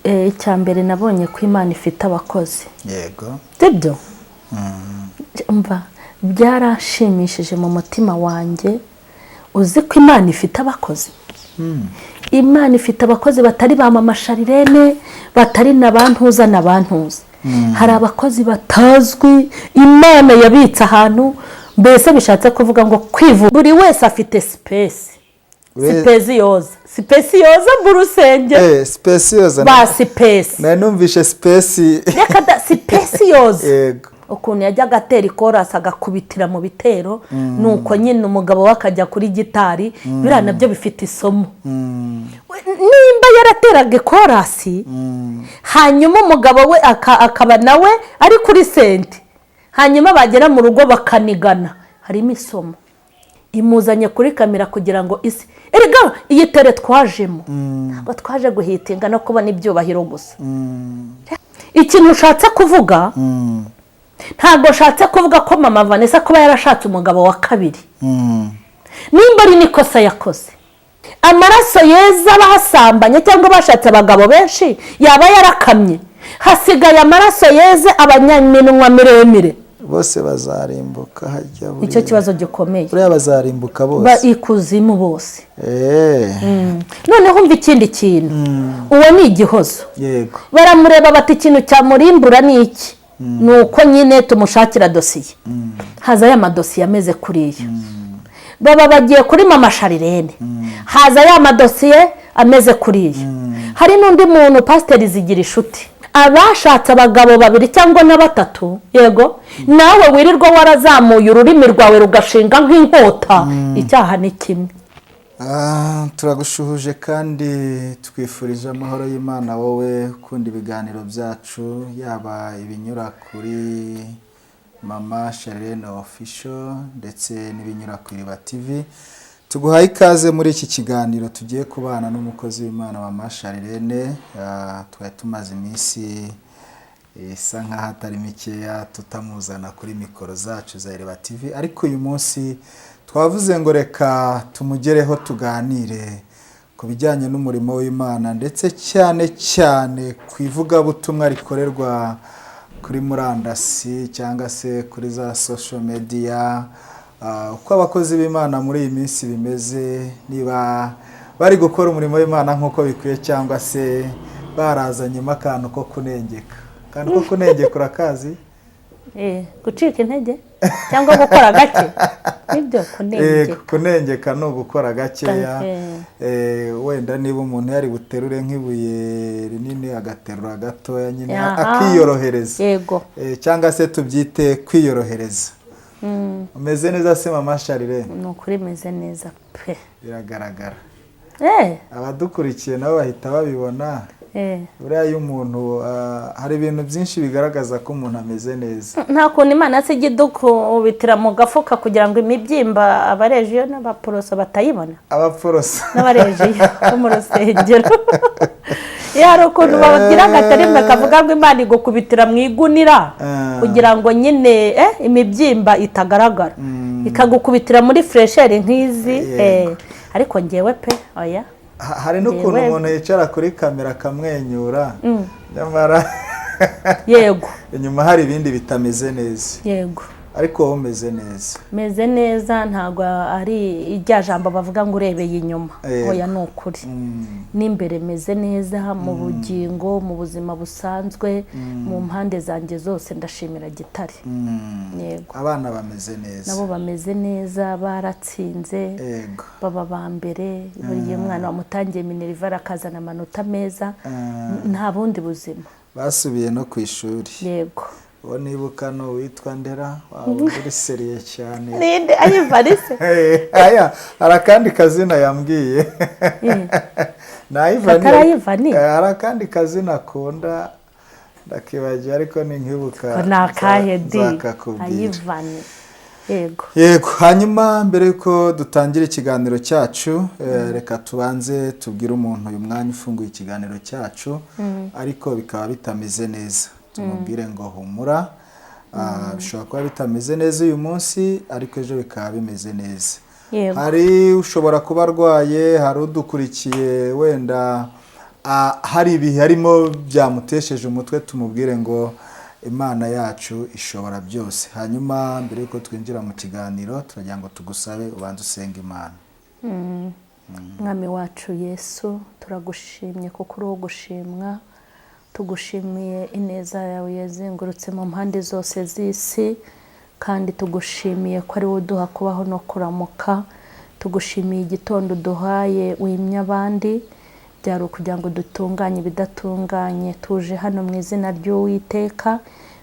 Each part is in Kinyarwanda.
Icya mbere, nabonye ko Imana ifite abakozi. Sibyo? Mva, byaranshimishije mu mutima wanjye. Uzi ko Imana ifite abakozi? Imana ifite abakozi batari ba Mama Charlene, batari na ba ntuza na ba ntuza. Hari abakozi batazwi Imana yabitse ahantu. Mbese bishatse kuvuga ngo kwivuga, buri wese afite space. Sipesiyoza, sipesiyoza mu rusengero. Sipesiyoza. Ba space. Nari numvishe space. Reka da, sipesiyoza. Yego. Ukuntu yajyaga atera ikorasi, agakubitira mu bitero, nuko nyine umugabo we akajya kuri gitari. Biriya nabyo bifite isomo. Nimba yarateraga ikorasi, hanyuma umugabo we akaba nawe ari kuri synthé, hanyuma bagera mu rugo bakanigana, harimo isomo. Imuzanye kuri kamera kugira ngo isi erega iyi tere twajemo, ntabwo twaje guhitinga no kubona ibyubahiro gusa. Ikintu ushatse kuvuga, ntabwo ushatse kuvuga ko Mama Vanessa kuba yarashatse umugabo wa kabiri, nimba ari n'ikosa yakoze, amaraso yeza basambanye cyangwa bashatse abagabo benshi yaba yarakamye, hasigaye amaraso yeze abanyaminwa miremire. Bose bazarimbuka hajya Nicyo buriya. kibazo gikomeye. Buriya bazarimbuka Ba bose. ikuzimu bose. Noneho umva ikindi kintu, uwo ni igihozo. Baramureba bati: "Ikintu cyamurimbura ni iki?" Ni uko nyine tumushakira dosiye, haza ya madosiye ameze kuriya. Baba bagiye kuri Mama Charlene, haza ya madosiye ameze kuriya. Hari n'undi muntu, Pasiteri Zigira Inshuti. Abashatse abagabo babiri cyangwa na batatu, yego, nawe wirirwa warazamuye ururimi rwawe rugashinga nk'inkota, icyaha ni kimwe. Turagushuhuje kandi twifurije amahoro y'Imana, wowe ukunda ibiganiro byacu, yaba ibinyura kuri Mama Charlene Official ndetse n'ibinyura ku Iriba TV. Tuguhaye ikaze muri iki kiganiro tugiye kubana n'umukozi w'Imana Mama Charlene. Twari tumaze iminsi isa nkaho atari mikeya tutamuzana kuri mikoro zacu za Iriba TV, ariko uyu munsi twavuze ngo reka tumugereho, tuganire ku bijyanye n'umurimo w'Imana, ndetse cyane cyane ku ivugabutumwa rikorerwa kuri murandasi cyangwa se kuri za social media. Uko abakozi b'Imana muri iyi minsi bimeze, niba bari gukora umurimo w'Imana nk'uko bikwiye cyangwa se barazanyemo akantu ko kunengeka. Akantu ko kunengeka urakazi? Gucika intege cyangwa gukora gake, nibyo kunengeka. Kunengeka ni ugukora gakeya. Gake. Wenda niba umuntu yari buterure nk'ibuye rinini, agaterura gatoya nyine, akiyorohereza. Cyangwa se tubyite kwiyorohereza. Umeze neza se, Mama Charlene? Ni ukuri meze neza pe. Biragaragara. Abadukurikiye nabo bahita babibona. Buriya iyo umuntu, hari ibintu byinshi bigaragaza ko umuntu ameze neza. Nta kuntu Imana se ijya idukubitira mu gafuka kugira ngo imibyimba abarejiyo n'abaporoso batayibona? Abaporoso. N'abarejiyo bo mu rusengero, iyo hari ukuntu bagira agaterime kavuga ngo Imana igukubitira mu igunira kugira ngo nyine imibyimba itagaragara, ikagukubitira muri fraîcheur nk'izi. Ariko ngewe pe, oya. Hari n'ukuntu Yewe. umuntu yicara kuri kamera akamwenyura, nyamara inyuma hari ibindi bitameze neza. Ariko wowe umeze neza. Meze neza, ntabwo ari irya jambo bavuga ngo urebeye inyuma. Oya, ni ukuri, n'imbere meze neza mu bugingo, mu buzima busanzwe, mu mpande zanjye zose ndashimira Gitare. Yego. Abana bameze neza? Nabo bameze neza, baratsinze, baba ba mbere. Buri gihe umwana wamutangiye minerval akazana amanota meza, nta bundi buzima. Basubiye no ku ishuri? Yego. Uwo nibuka ni uwitwa Ndera, waba uri sérieux cyane. Ninde, ayivarise? Aya, hari akandi kazina yambwiye. Ni Ayivani. Katari Ayivani? Hari akandi kazina akunda, ndakibagiwe, ariko ninkibuka Ni akahe di? nzakakubwira. Ayivani, yego. Yego. Hanyuma mbere y'uko dutangira ikiganiro cyacu, reka tubanze tubwire umuntu uyu mwanya ufunguye ikiganiro cyacu ariko bikaba bitameze neza, tumubwire ngo humura. Bishobora kuba bitameze neza uyu munsi, ariko ejo bikaba bimeze neza. Hari ushobora kuba arwaye, hari udukurikiye wenda. hari ibihe harimo byamutesheje umutwe, tumubwire ngo Imana yacu ishobora byose. Hanyuma mbere y'uko twinjira mu kiganiro, turagira ngo tugusabe ubanze usenge Imana. Mwami wacu Yesu, turagushimye kuko uri uwo gushimwa. Tugushimiye ineza yawe yazengurutse mu mpande zose z'isi, kandi tugushimiye ko ari wowe uduha kubaho no kuramuka. Tugushimiye igitondo uduhaye wimye abandi, byari ukugira ngo dutunganye ibidatunganye. Tuje hano mu izina ry'Uwiteka,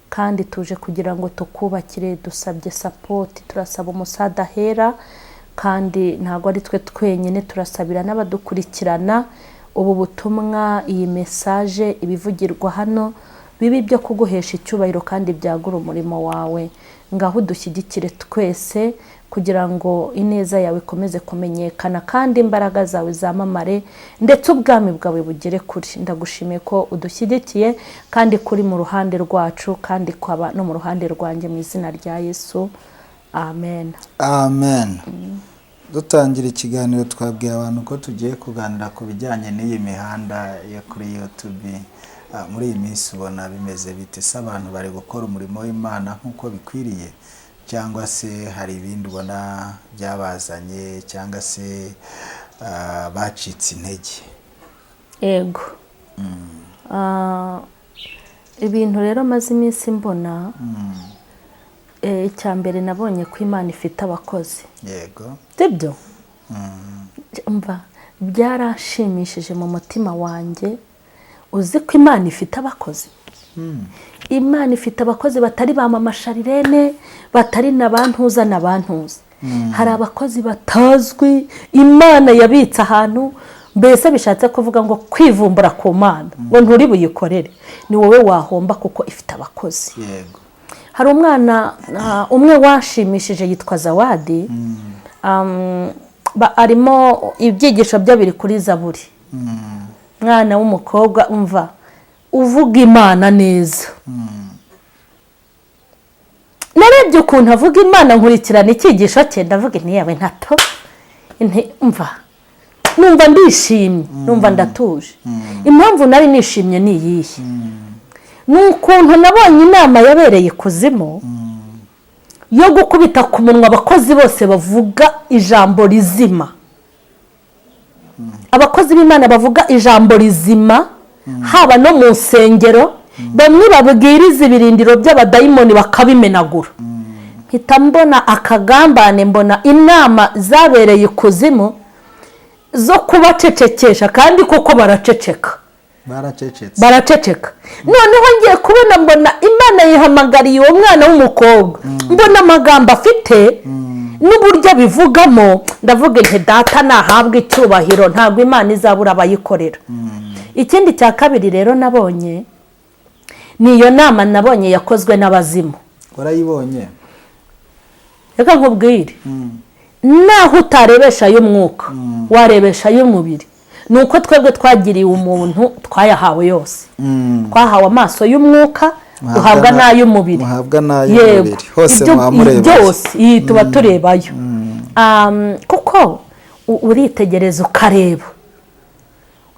kandi tuje kugira ngo tukubakire. Dusabye support, turasaba umusada ahera, kandi ntabwo ari twe twenyine, turasabira n'abadukurikirana ubu butumwa, iyi message, ibivugirwa hano bibe ibyo kuguhesha icyubahiro kandi byagura umurimo wawe. Ngaho udushyigikire twese kugira ngo ineza yawe ikomeze kumenyekana kandi imbaraga zawe zamamare, ndetse ubwami bwawe bugere kure. Ndagushimiye ko udushyigikiye kandi kuri mu ruhande rwacu, kandi kwaba no mu ruhande rwanjye, mu izina rya Yesu, amen. Amen. Dutangira ikiganiro twabwiye abantu ko tugiye kuganira ku bijyanye n'iyi mihanda yo kuri YouTube. Muri iyi minsi ubona bimeze bite se? Abantu bari gukora umurimo w'Imana nk'uko bikwiriye, cyangwa se hari ibindi ubona byabazanye, cyangwa se bacitse intege? Yego. Ibintu rero maze iminsi mbona, icya mbere nabonye ko Imana ifite abakozi. Sibyo? Mva, byarashimishije mu mutima wanjye. Uzi ko Imana ifite abakozi? Imana ifite abakozi batari ba Mama Sharirene, batari na bantuza na bantuza. Hari abakozi batazwi Imana yabitse ahantu. Mbese bishatse kuvuga ngo kwivumbura ku Mana ngo nturi buyikorere, ni wowe wahomba, kuko ifite abakozi. Hari umwana umwe washimishije yitwa Zawadi. Arimo ibyigisho bye biri kuri Zaburi. Mwana w'umukobwa, umva, uvuga Imana neza. Narebye ukuntu avuga Imana, nkurikirana icyigisho cye, ndavuga nti yawe ntato, umva, numva ndishimye, numva ndatuje. Impamvu nari nishimye ni iyihe? Ni ukuntu nabonye inama yabereye ikuzimu yo gukubita ku munwa abakozi bose bavuga ijambo rizima, abakozi b'Imana bavuga ijambo rizima, haba no mu nsengero, bamwe babwiriza ibirindiro by'abadayimoni bakabimenagura. Mpita mbona akagambane, mbona inama zabereye ikuzimu zo kubacecekesha, kandi koko baraceceka. Baracecetse. Baraceceka. Noneho ngiye kubona mbona Imana yihamagariye uwo mwana w'umukobwa, mbona amagambo afite n'uburyo abivugamo, ndavuga nti Data nahabwa icyubahiro, ntabwo Imana izabura abayikorera. Ikindi cya kabiri rero nabonye ni iyo nama nabonye yakozwe n'abazimu. Warayibonye? Reka nkubwire, naho utarebesha ay'umwuka, warebesha ay'umubiri. Ni uko twebwe twagiriwe umuntu, twayahawe yose. Twahawe amaso y'umwuka, duhabwa n'ay'umubiri. Muhabwa n'ay'umubiri hose. Muba Byose iyi tuba turebayo. Kuko uritegereza, ukareba,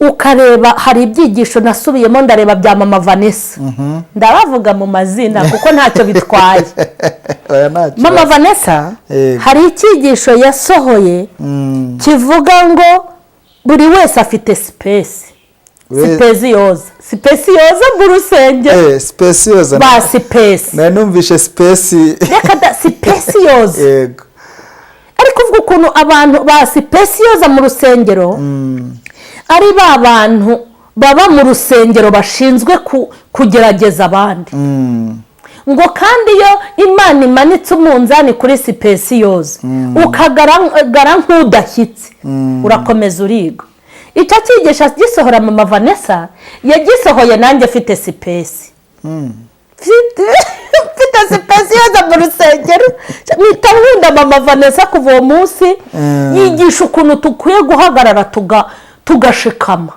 ukareba. Hari ibyigisho nasubiyemo ndareba bya Mama Vanessa. Ndabavuga mu mazina kuko ntacyo bitwaye. Mama Vanessa, hari icyigisho yasohoye kivuga ngo buri wese afite space, sipesiyoza, sipesiyoza mu rusengero. Sipesiyoza. Ba space. Nari numvishe space. Reka da, sipesiyoza. Ariko uvuga ukuntu abantu ba sipesiyoza mu rusengero ari ba bantu baba mu rusengero bashinzwe kugerageza abandi. Ngo kandi iyo Imana imanitse umunzani kuri sipesiyoza, ukagaragara nk'udashyitse, urakomeza uriga. Icyo cyigisha gisohora Mama Vanessa yagisohoye nanjye afite space, mfite sipesiyoza mu rusengero. Mpita nkunda Mama Vanessa kuva uwo munsi. Yigisha ukuntu dukwiye guhagarara tugashikama,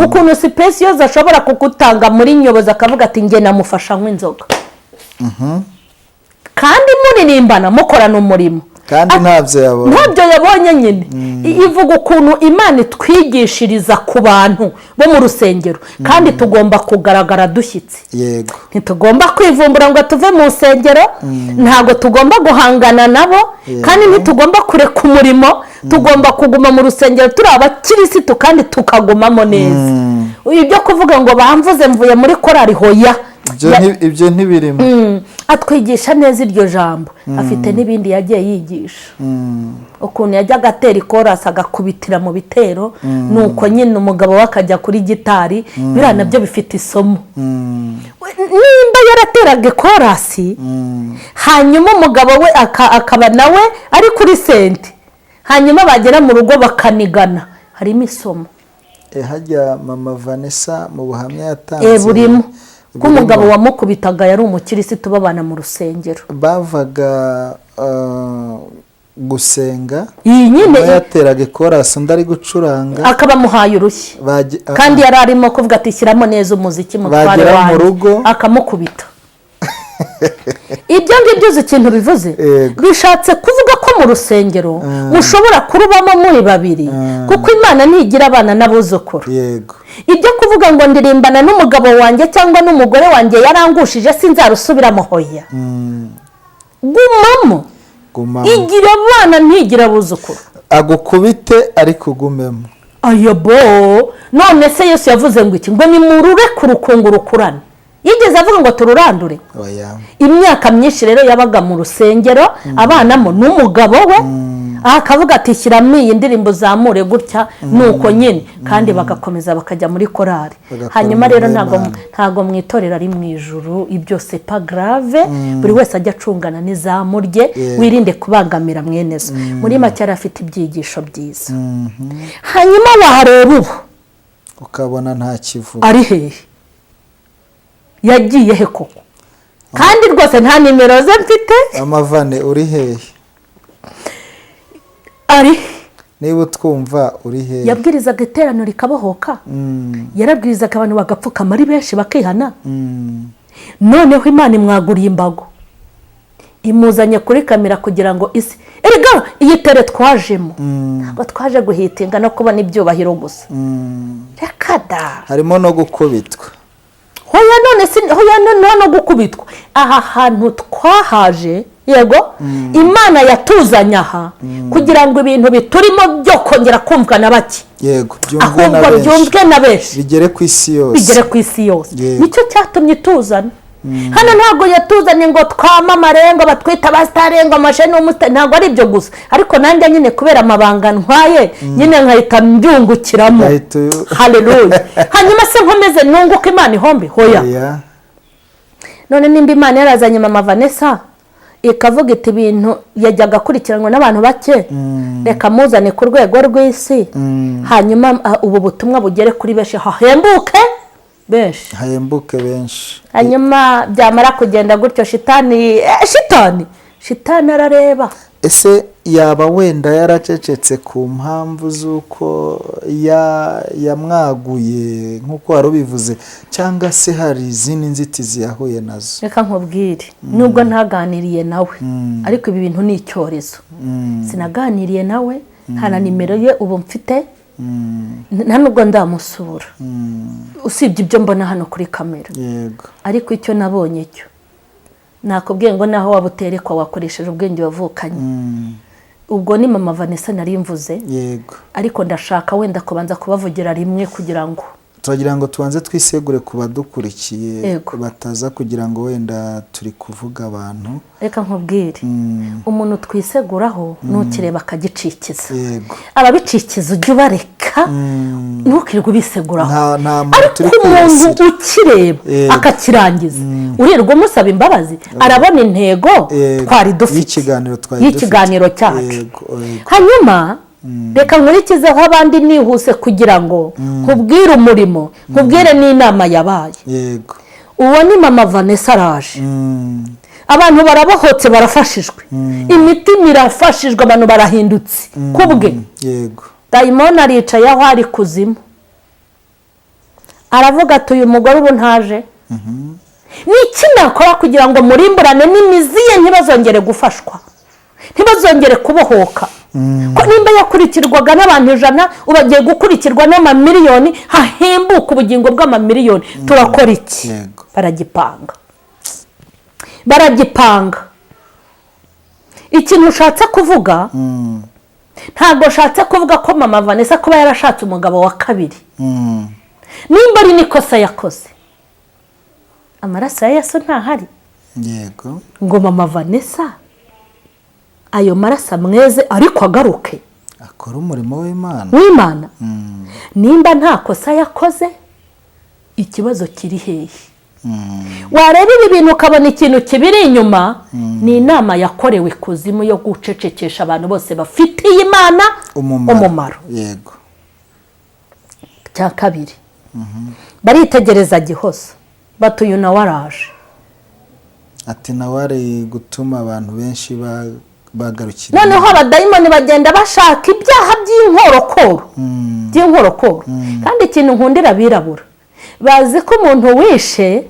ukuntu sipesiyoza ashobora kugutanga muri nyobozi, akavuga ati njye namufasha nk'inzoga, kandi muririmbana, mukorana umurimo. Kandi ntabyo yabonye. Ntabyo yabonye nyine. Ivuga ukuntu Imana itwigishiriza ku bantu bo mu rusengero, kandi tugomba kugaragara dushyitse. Ntitugomba kwivumbura ngo tuve mu nsengero, ntabwo tugomba guhangana nabo, kandi ntitugomba kureka umurimo. Tugomba kuguma mu rusengero turi abakirisitu kandi tukagumamo neza. Ibyo kuvuga ngo bamvuze mvuye muri korari, hoya. Ibyo ntibirimo. Atwigisha neza iryo jambo. Afite n'ibindi yagiye yigisha, ukuntu yajyaga atera ikorasi agakubitira mu bitero, nuko nyine umugabo we akajya kuri gitari. Biriya nabyo bifite isomo. Nimba yarateraga ikorasi, hanyuma umugabo we akaba nawe ari kuri synthé, hanyuma bagera mu rugo bakanigana, harimo isomo. Hajya mama Vanessa mu buhamya yatanze Burimo ko umugabo Burimo. wamukubitaga yari umukirisitu babana mu rusengero. Bavaga gusenga, Iyi nyine. Umwe yateraga ikorasi, undi ari gucuranga. Akaba amuhaye urushyi, kandi yari arimo kuvuga ati: "Shyiramo neza umuziki, mutware Bagera mu wanjye." rugo. Akamukubita. Ibyo ngibyo uzi ikintu bivuze? Yego. Bishatse kuvuga ko mu rusengero mushobora kurubamo muri babiri, kuko Imana ntigira abana n'abuzukuru. Ibyo kuvuga ngo ndirimbana n'umugabo wanjye cyangwa n'umugore wanjye yarangushije, sinzarusubiramo, hoya. Gumamo. Gumamo. Igira abana, ntigira abuzukuru. Agukubite ariko ugumemo. Ayobo, none se Yesu yavuze ngo iki? Ngo nimurure ku rukungu rukurane. Yigeze avuga ngo tururandure? Oya. Imyaka myinshi rero yabaga mu rusengero abanamo n'umugabo we, aha akavuga ati: "Shyiramo iyi ndirimbo, uzamure gutya." Nuko nyine kandi bagakomeza bakajya muri korari. Bagakora Hanyuma rero umurimo ntabwo w'Imana. Ntabwo mu itorero ari mu ijuru, ibyo c'est pas grave. Buri wese ajya acungana n'izamu rye, wirinde kubangamira mwene zo. Muri make yari afite ibyigisho byiza. Hanyuma wareba ubu ukabona nta kivuga. Ari hehe? Yagiye he koko? Kandi rwose nta nimero ze mfite. Amavane, uri hehe? Ari Niba utwumva, uri hehe? Yabwirizaga iteraniro rikabohoka, yarabwirizaga abantu bagapfukama ari benshi, bakihana. Noneho Imana imwaguriye imbago, imuzanye kuri kamera kugira ngo isi erega iyi tere twajemo, ntabwo twaje guhitinga no kubona ibyubahiro gusa. Reka da. Harimo no gukubitwa. Hoya, none si hoya, noneho no gukubitwa. Aha hantu twahaje, yego, Imana yatuzanye aha kugira ngo ibintu biturimo byo kongera kumvwa na bake, Yego, byumvwe na ahubwo benshi. Byumvwe na benshi. Bigere ku isi yose. Bigere ku isi yose. Nicyo cyatumye tuzana hano. Ntabwo yatuzanye ngo twamamare, ngo batwite abasitari, ngo amashe n'umusitari. Ntabwo ari ibyo gusa, ariko nanjye nyine kubera amabanga ntwaye nyine nkahita mbyungukiramo. Hareruya! Hanyuma se nkomeze nunguke, Imana ihombe? Hoya. Oya. None nimba Imana yarazanye mama Vanessa, ikavuga iti: "Ibintu yajyaga akurikiranwa n'abantu bake, reka muzane ku rwego rw'isi, hanyuma ubu butumwa bugere kuri benshi, hahembuke benshi." Hahembuke benshi. Hanyuma byamara kugenda gutyo, shitani, shitani arareba. Ese yaba wenda yaracecetse ku mpamvu z'uko yamwaguye nk'uko wari ubivuze, cyangwa se hari izindi nzitizi yahuye nazo? Reka nkubwire, nubwo ntaganiriye nawe, ariko ibi bintu ni icyorezo. Sinaganiriye nawe, nta na nimero ye ubu mfite, nta nubwo ndamusura, usibye ibyo mbona hano kuri kamera. Ariko icyo nabonye cyo nakubwiye ngo naho waba uterekwa wakoresheje ubwenge wavukanye. Ubwo ni mama Vanessa nari mvuze. Ariko ndashaka wenda kubanza kubavugira rimwe kugira ngo Turagira ngo tubanze twisegure ku badukurikiye, bataza kugira ngo wenda turi kuvuga abantu. Reka nkubwire, umuntu twiseguraho ntukireba akagicikiza. Ababicikiza ujye ubareka, ntukirirwe ubiseguraho. Nta muntu turi Ariko umuntu kwibasira. ukireba akakirangiza, urirwa umusaba imbabazi, arabona intego twari dufite Y'ikiganiro twari y'ikiganiro dufite. cyacu. Yego. Hanyuma reka nkurikizeho abandi nihuse kugira ngo nkubwire umurimo, nkubwire n'inama yabaye. Uwo ni mama Vanessa araje, abantu barabohotse, barafashijwe, imitima irafashijwe, abantu barahindutse kubwe. Dayimoni aricaye aho ari kuzimu, aravuga ati: "Uyu mugore ubu ntaje, ni iki nakora kugira ngo murimburane n'imizi ye, ntibazongere gufashwa?" Ntibazongere kubohoka. Ko nimba yakurikirwaga n'abantu 100, ubu agiye gukurikirwa n'amamiliyoni, hahembuka ubugingo bw'amamiliyoni. Turakora iki? Baragipanga, baragipanga. Ikintu ushatse kuvuga, ntabwo ushatse kuvuga ko mama Vanessa kuba yarashatse umugabo wa kabiri, nimba ari n'ikosa yakoze, amaraso ya Yesu ntahari? Yego. Ngo mama Vanessa ayo maraso amweze, ariko agaruke akora umurimo w'Imana. W'Imana. Nimba nta kosa yakoze, ikibazo kiri hehe? Wareba ibi bintu ukabona ikintu kibiri inyuma ni inama yakorewe ikuzimu yo gucecekesha abantu bose bafitiye Imana umumaro. Cya kabiri, baritegereza Gihozo, bati: "Uyu nawe araje." Ati nawe ari gutuma abantu benshi bagarukira. Noneho abadayimoni bagenda bashaka ibyaha by'inkorokoro, by'inkorokoro. Kandi ikintu nkundira abirabura, bazi ko umuntu wishe,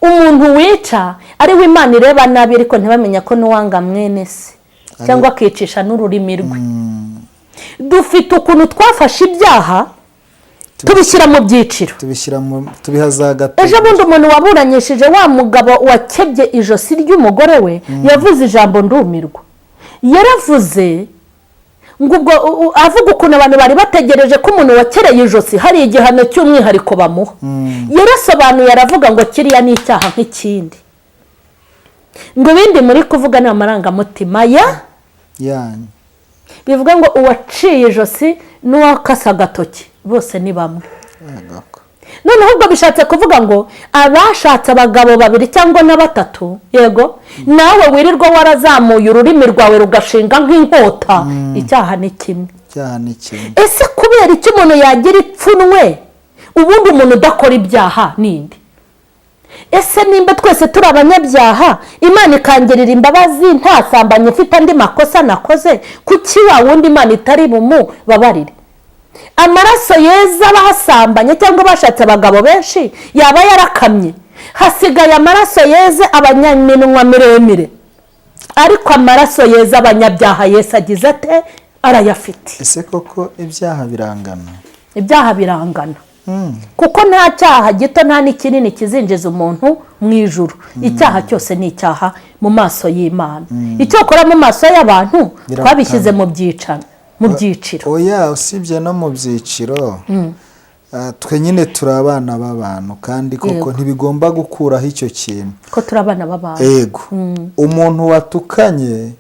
umuntu wica, ari we Imana ireba nabi, ariko ntibamenya ko n'uwanga mwene se cyangwa akicisha n'ururimi rwe. Dufite ukuntu twafashe ibyaha tubishyira mu byiciro. Tubishyira mu, tubiha za gato. Ejo bundi umuntu waburanyishije wa mugabo wakebye ijosi ry'umugore we yavuze ijambo ndumirwa. Yaravuze ngo ubwo avuga ukuntu abantu bari bategereje ko umuntu wakereye ijosi hari igihano cy'umwihariko bamuha. Yarasobanuye, aravuga ngo kiriya ni icyaha nk'ikindi, ngo ibindi muri kuvuga ni amarangamutima ya yanyu. Bivuga ngo uwaciye ijosi n'uwakase agatoki bose ni bamwe. Yego. Noneho ubwo bishatse kuvuga ngo abashatse abagabo babiri cyangwa na batatu, yego, nawe wirirwa warazamuye ururimi rwawe rugashinga nk'inkota, icyaha ni kimwe. Icyaha ni kimwe. Ese kubera icyo umuntu yagira ipfunwe? Ubundi umuntu udakora ibyaha ninde? Ese nimba twese turi abanyabyaha, Imana ikangirira imbabazi ntasambanye, mfite andi makosa nakoze, kuki wa wundi Imana itari bumubabarire? Amaraso yeza abasambanye cyangwa bashatse abagabo benshi yaba yarakamye, hasigaye amaraso yeze abanyaminwa miremire, ariko amaraso yeza abanyabyaha Yesu agize ate? Arayafite. Ese koko ibyaha birangana? Ibyaha birangana, kuko nta cyaha gito nta n'ikinini kizinjiza umuntu mu ijuru. Icyaha cyose ni icyaha mu maso y'Imana. Icyokora mu maso y'abantu twabishyize mu byicano, mu byiciro. Oya, usibye no mu byiciro, twe nyine turi abana b'abantu, kandi koko ntibigomba gukuraho icyo kintu. Ko turi abana b'abantu. Yego, umuntu watukanye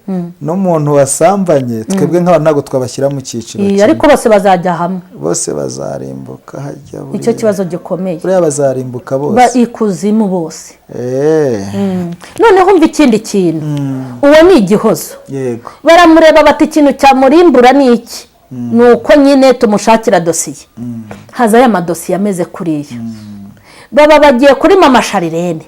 n'umuntu wasambanye, twebwe nk'abantu ntabwo twabashyira mu cyiciro kimwe. Ariko bose bazajya hamwe. Bose bazarimbuka hajya Icyo buriya. kibazo gikomeye. Buriya bazarimbuka Ba bose. ikuzimu bose. Noneho umva ikindi kintu, uwo ni Igihozo. Baramureba bati: "Ikintu cyamurimbura ni iki?" Ni uko nyine tumushakira dosiye. Haza ya madosiye ameze kuriya, baba bagiye kuri mama Sharirene,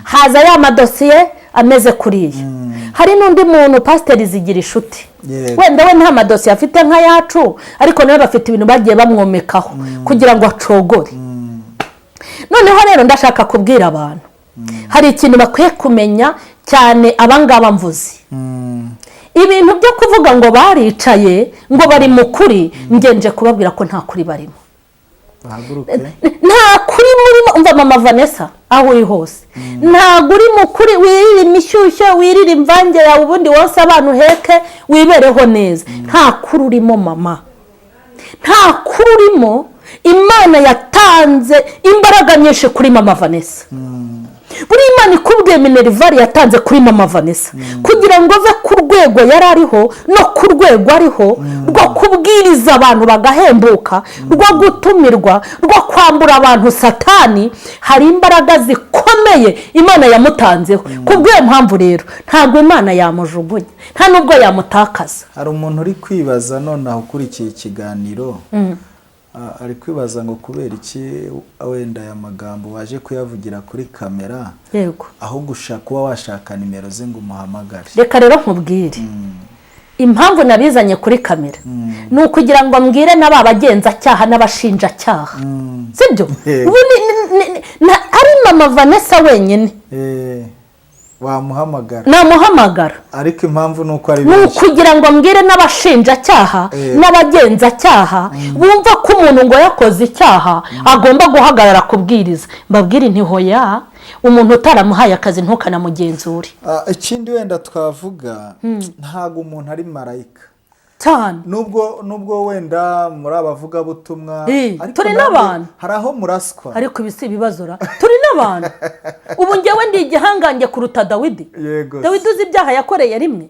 haza ya madosiye ameze kuriya. Hari n'undi muntu, Pasiteri Zigira Inshuti. Wenda we nta madosiye afite nk'ayacu, ariko nawe bafite ibintu bagiye bamwomekaho kugira ngo acogore. Noneho rero ndashaka kubwira abantu, hari ikintu bakwiye kumenya cyane abangaba mvuze. Ibintu byo kuvuga ngo baricaye, ngo bari mu kuri, ngenje kubabwira ko nta kuri barimo. Bahaguruke. Nta kuri murimo. Umva mama Vanessa, aho uri hose ntabwo uri mu kuri. Wirire imishyushyo, wirire imvange yawe, ubundi wose abana uheke, wibereho neza. Nta kuri urimo mama, nta kuri urimo. Imana yatanze imbaraga nyinshi kuri mama Vanessa. Buriya Imana ikubwiye minerval yatanze kuri mama Vanessa kugira ngo ave ku rwego yari ariho no ku rwego ariho rwo kubwiriza abantu bagahembuka, rwo gutumirwa, rwo kwambura abantu Satani, hari imbaraga zikomeye Imana yamutanzeho. Ku bw'iyo mpamvu rero ntabwo Imana yamujugunya, nta n'ubwo yamutakaza. Hari umuntu uri kwibaza nonaha ukurikiye ikiganiro, ari kwibaza ngo kubera iki wenda aya magambo waje kuyavugira kuri kamera, aho gushaka kuba washaka nimero ze ngo umuhamagare? Reka rero nkubwire impamvu nabizanye kuri kamera. Ni ukugira ngo mbwire n'aba bagenzacyaha n'abashinjacyaha, sibyo? Yego. Ubu ari mama Vanessa wenyine. Wamuhamagara? Namuhamagara. Ariko impamvu ni uko ari Ni benshi. ukugira ngo mbwire n'abashinjacyaha n'abagenzacyaha bumva ko umuntu ngo yakoze icyaha agomba guhagarara kubwiriza, mbabwire nti: "Hoya, umuntu utaramuhaye akazi ntukanamugenzure." Ikindi wenda twavuga, ntabwo umuntu ari marayika. Cyane. Nubwo wenda muri abavugabutumwa, ariko Turi namwe n'abantu. hari aho muraswa. Ariko ibi si ibibazo ra, turi n'abantu. Ubu ngewe ndi igihangange kuruta Dawidi? Yego. Dawidi uzi ibyaha yakoreye rimwe?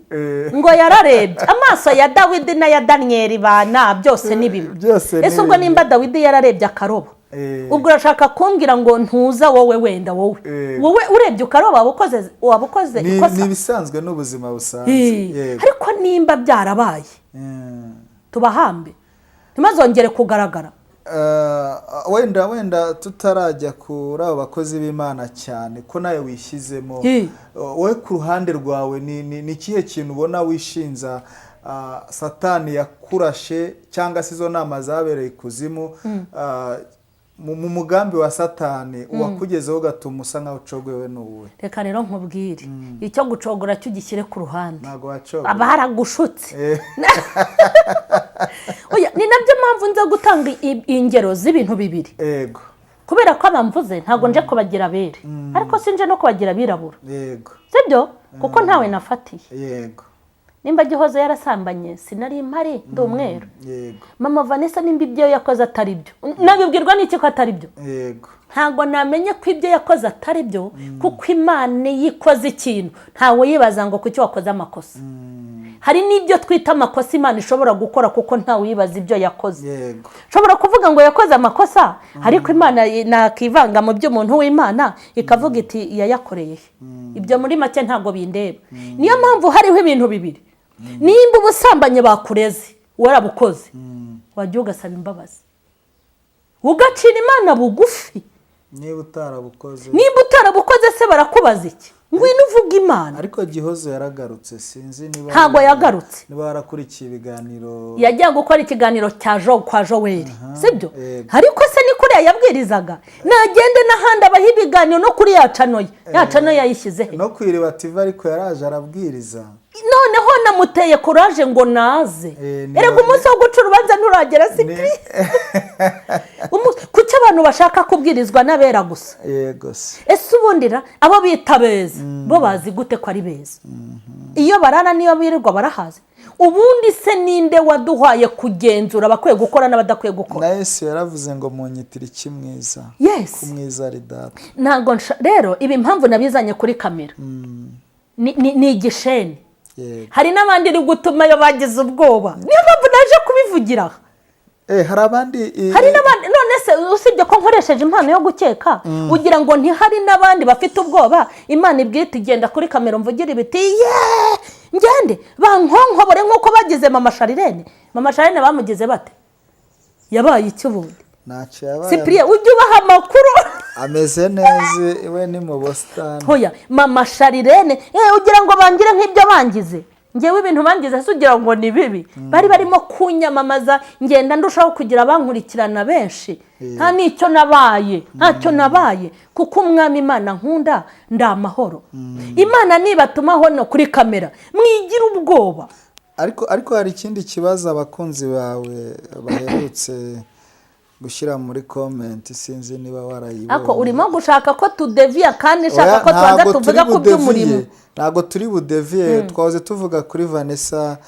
Ngo yararebye, amaso ya Dawidi n'aya Daniyeli bana byose ni bimwe. Byose ni Ese ubwo bimwe. nimba Dawidi yararebye akaroba, ubwo urashaka kumbwira ngo ntuza wowe, wenda wowe wowe urebye ukaroba, waba ukoze ikosa? Ni ibisanzwe n'ubuzima busanzwe. Yego. Ariko nimba byarabaye, tubahambe ntibazongere kugaragara. Wenda tutarajya kuri abo bakozi b'Imana cyane ko nawe wishyizemo, wowe ku ruhande rwawe ni ikihe kintu ubona wishinza, Satani yakurashe cyangwa se izo nama zabereye ikuzimu, mu mugambi wa Satani uwakugezeho ugatuma usa nkaho ucogowe n'uwuhe? Reka rero nkubwire, icyo gucogora cyo ugishyire ku ruhande. Ntabwo wacogoye. Baragushutse. Oya, ni nabyo mpamvu nza gutanga ingero z'ibintu bibiri, kubera ko abamvuze ntabwo nje kubagira abere, ariko sinje no kubagira abirabura. Sibyo, kuko ntawe nafatiye. Nimba Gihozo yarasambanye, sinari mpari, ndi umweru. Mama Vanessa, nimba ibyo yakoze atari byo, nabibwirwa n'iki ko atari byo? Ntabwo namenye ko ibyo yakoze atari byo, kuko Imana iyo ikoze ikintu ntawe yibaza ngo kuki wakoze amakosa. Hari n'ibyo twita amakosa Imana ishobora gukora, kuko ntawe uyibaza ibyo yakoze. Nshobora kuvuga ngo yakoze amakosa, ariko Imana nakivanga mu by'umuntu w'Imana ikavuga iti: "Yayakoreye he?" Ibyo muri make ntabwo bindeba. Niyo mpamvu hariho ibintu bibiri: nimba ubusambanyi bakureze warabukoze, wajya ugasaba imbabazi, ugacira Imana bugufi. Niba utarabukoze? Nimba utarabukoze se barakubaza iki? Ngwino uvuge Imana. Ariko Gihozo yaragarutse, sinzi niba Ntabwo yagarutse. Niba warakurikiye ibiganiro. Yagiye gukora ikiganiro cya Jo kwa Joel, sibyo? Yego. Ariko se ni kuriya yabwirizaga? Nagende n'ahandi abaha ibiganiro, no kuri ya channel ye. Ya channel yayishyize he? No ku Iriba TV, ariko yaraje arabwiriza. Noneho namuteye courage ngo naze. Erega umunsi wo guca urubanza nturagera, si? Kuki abantu bashaka kubwirizwa n'abera gusa? Yego se. Ese ubundi ra, abo bita beza bo bazi gute ko ari beza? Iyo barara niyo birirwa barahazi. Ubundi se ninde waduhaye kugenzura abakwiye gukora n'abadakwiye gukora? Na Yesu yaravuze ngo: "Munyitira iki mwiza?" Yes. Ko mwiza ari Data. Ntabwo rero ibi impamvu nabizanye kuri kamera ni igisheni. Hari n'abandi iri gutuma iyo bagize ubwoba, niyo mpamvu naje kubivugira aha. Hari abandi Hari n'abandi. None se usibye ko nkoresheje impano yo gukeka, ugira ngo ntihari n'abandi bafite ubwoba Imana ibwite igenda kuri kamera mvugira ibiti yeee, ngende bankonkobore nk'uko bagize Mama Sharirene? Mama Sharirene bamugize bate? Yabaye iki ubundi? Ntacyo yabaye. Sipiriye, ujye ubaha amakuru. Ameze neza, iwe ni mu busitani. Hoya, Mama Sharirene, ugira ngo bangire nk'ibyo bangize ngewe? Ibintu bangize se ugira ngo ni bibi? Bari barimo kunyamamaza, ngenda ndushaho kugira abankurikirana benshi. Nta n'icyo nabaye, ntacyo nabaye, kuko Umwami Imana nkunda, ndi amahoro. Imana nibatumaho no kuri kamera, mwigira ubwoba. Ariko hari ikindi kibazo abakunzi bawe baherutse gushyira muri comment, sinzi niba warayibonye. Ako urimo gushaka ko tudeviya kandi nshaka Oya, ko tubanza ntabwo tuvuga turi ku by'umurimo. budeviye. Ntabwo turi budeviye. Twahoze tuvuga kuri Vanessa,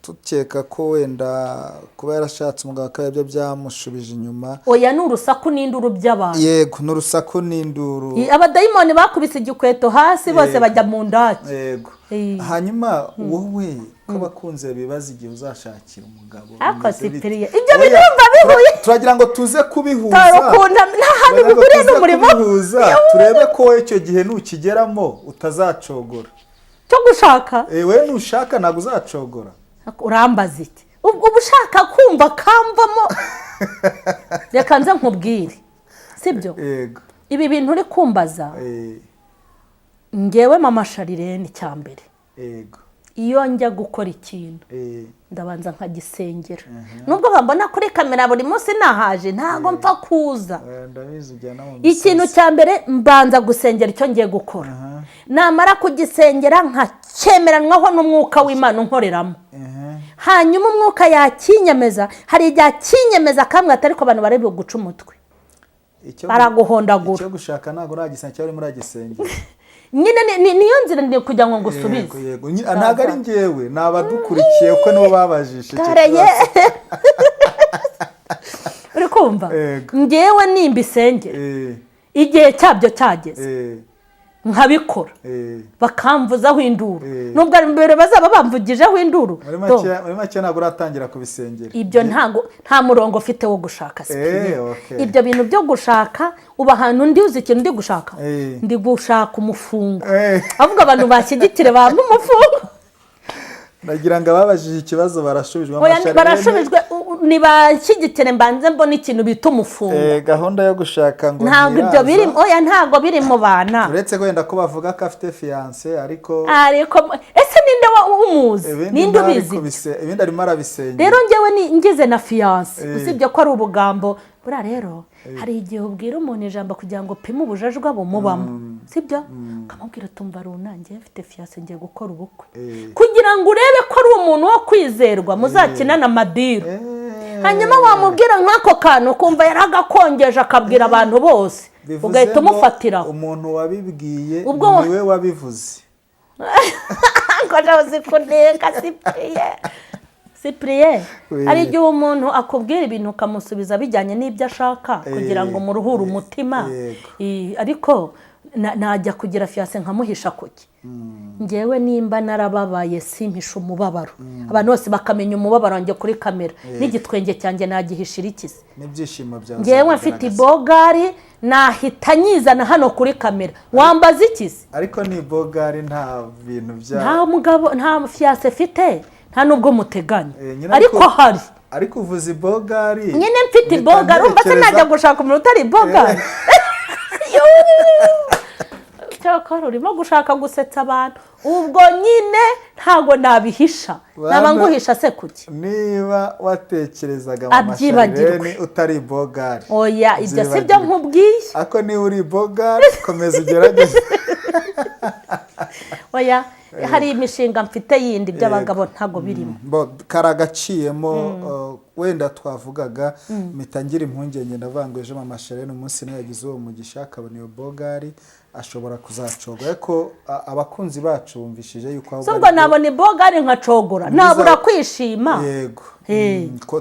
tukeka ko wenda kuba yarashatse umugabo akaba ibyo byamushubije inyuma. Oya, ni urusaku n'induru by'abantu. Yego, ni urusaku n'induru. Abadayimoni bakubise igikweto hasi bose bajya mu ndake. Hanyuma wowe ko abakunze bibaza igihe uzashakira umugabo, Ariko bimeze bite? Sipiriye, ibyo Oya, birumva bihuye. Turagira ngo tuze kubihuza. Ukuntu nta hantu Turagira ngo bihuriye tuze n'umurimo. kubihuza, turebe ko wowe icyo gihe nukigeramo utazacogora. Cyo gushaka? Wowe nushaka ntabwo uzacogora. Urambaza iki? Ubwo uba ushaka kumva kamvamo? Reka nze nkubwire, sibyo? Yego. Ibi bintu uri kumbaza, ngewe Mama Sharirene, icya mbere, iyo njya gukora ikintu Ndabanza nkagisengera, nubwo bambona kuri kamera buri munsi nahaje, ntabwo mpfa kuza. Ndabizi, ujyana mu Ikintu misozi. cya mbere, mbanza gusengera icyo ngiye gukora. Namara kugisengera, nkacyemeranwaho n'umwuka w'Imana unkoreramo. Hanyuma umwuka yakinyemeza, hari igihe akinyemeza akamwe, ariko abantu bari buguca umutwe, baraguhondagura. Icyo gushaka ntabwo uragisengera cyangwa urimo uragisengera? Nyine niyo nzira ndi kugira ngo ngusubize. Yego, yego. Ntabwo ari njyewe, ni abadukurikiye kuko nibo babajije icyo Kareye. kibazo. Uri kumva? Yego. Ngewe nimba isengera, igihe cyabyo cyageze, nkabikora, bakamvuzaho induru, nubwo ari mbere bazaba bamvugijeho induru. Muri Do, make ntabwo uratangira kubisengera. Ibyo ntago, nta murongo ufite wo gushaka, Cyprien. Okay. Ibyo bintu byo gushaka, uba ahantu ndi, uzi ikintu ndi gushaka? Ndi gushaka umufungo. Ahubwo abantu bashyigikire bampe umufungo. Nagira ngo ababajije ikibazo barashubijwe. Oya, Amasharirene. Barashubijwe. Nibashyigikire mbanze mbone ikintu bita umufungo. Gahunda yo gushaka ngo Ntabwo ibyo ntiraza. biri, oya, ntabwo biri mu bana. Uretse wenda ko bavuga ko afite fiancé, ariko Ariko ese ninde umuzi? Ibindi Ninde ntari ubizi? Ibindi arimo arabisengera. Rero ngewe ngize na fiancé, usibye ko ari ubugambo buriya. Rero hari igihe ubwira umuntu ijambo kugira ngo upime ubujajwa bumubamo, sibyo? Ukamubwira, "Tumva runange, mfite fiancé, ngiye gukora ubukwe," kugira ngo urebe ko ari umuntu wo kwizerwa muzakinana amadiru. Hanyuma wamubwira nk'ako kantu, ukumva yaragakongeje, akabwira abantu bose, Bivuze ugahita ngo umufatiraho. umuntu wabibwiye niwe wabivuze. Ngo uzi kuneka, Cyprien, Cyprien. Oui. Hari igihe umuntu akubwira ibintu ukamusubiza bijyanye n'ibyo ashaka kugira ngo muruhure umutima. Ariko najya kugira fiancé nkamuhisha kuki? Ngewe nimba narababaye, simpisha umubabaro, abantu bose bakamenya umubabaro wanjye kuri kamera n'igitwenge cyanjye, nagihishira ikize? N'ibyishimo byawe Ngewe mfite uzabigaragaza. Ibogari nahita nyizana hano kuri kamera, wambaza ikize? Ariko ni bogari, nta bintu bya Nta mugabo, nta fiancé mfite, nta nubwo muteganya. Nyine. Ariko hari Ariko uvuze ibogari, Nyine mfite mpita ibogari, urumva se ntekereza- najya gushaka umuntu utari ibogari? Cyakora urimo gushaka gusetsa abantu. Ubwo nyine ntabwo nabihisha, naba nguhisha se kuki? Niba watekerezaga mu Abyibagirwe. masharireni utari ibogari, Oya, ibyo si byo byibagirwe. nkubwiye. Ariko niba uri ibogari, komeza ugerageze. Oya, hari imishinga mfite yindi, by'abagabo ntabwo birimo. Bo, kari agaciyemo. Wenda twavugaga, mpita ngira impungenge, ndavuga ngo ejo mama Sharene umunsi nawe yagize uwo mugisha akabona iyo bogari, ashobora kuzacogwa. Ariko abakunzi bacu bumvishije yuko ahubwo So ubwo ari bwo- nabona ibogari nkacogora, nabura kwishima. Yego.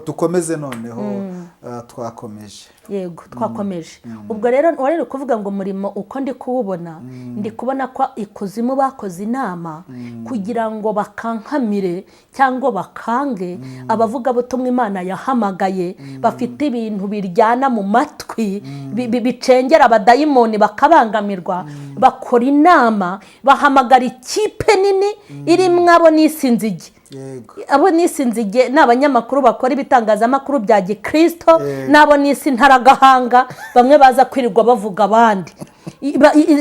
Dukomeze noneho, twakomeje. Yego, twakomeje. Ubwo rero wari uri kuvuga ngo umurimo uko ndi kuwubona, ndi kubona ko ikuzimu bakoze inama kugira ngo bakankamire cyangwa bakange abavugabutumwa Imana yahamagaye, bafite ibintu biryana mu matwi, bicengera abadayimoni bakabangamirwa. Bakora inama, bahamagara ikipe nini irimo abo n'isi nzige. Abo n'isi nzige ni abanyamakuru bakora ibitangazamakuru bya gikirisito, n'abo n'isi ntaragahanga, bamwe baza kwirirwa bavuga abandi.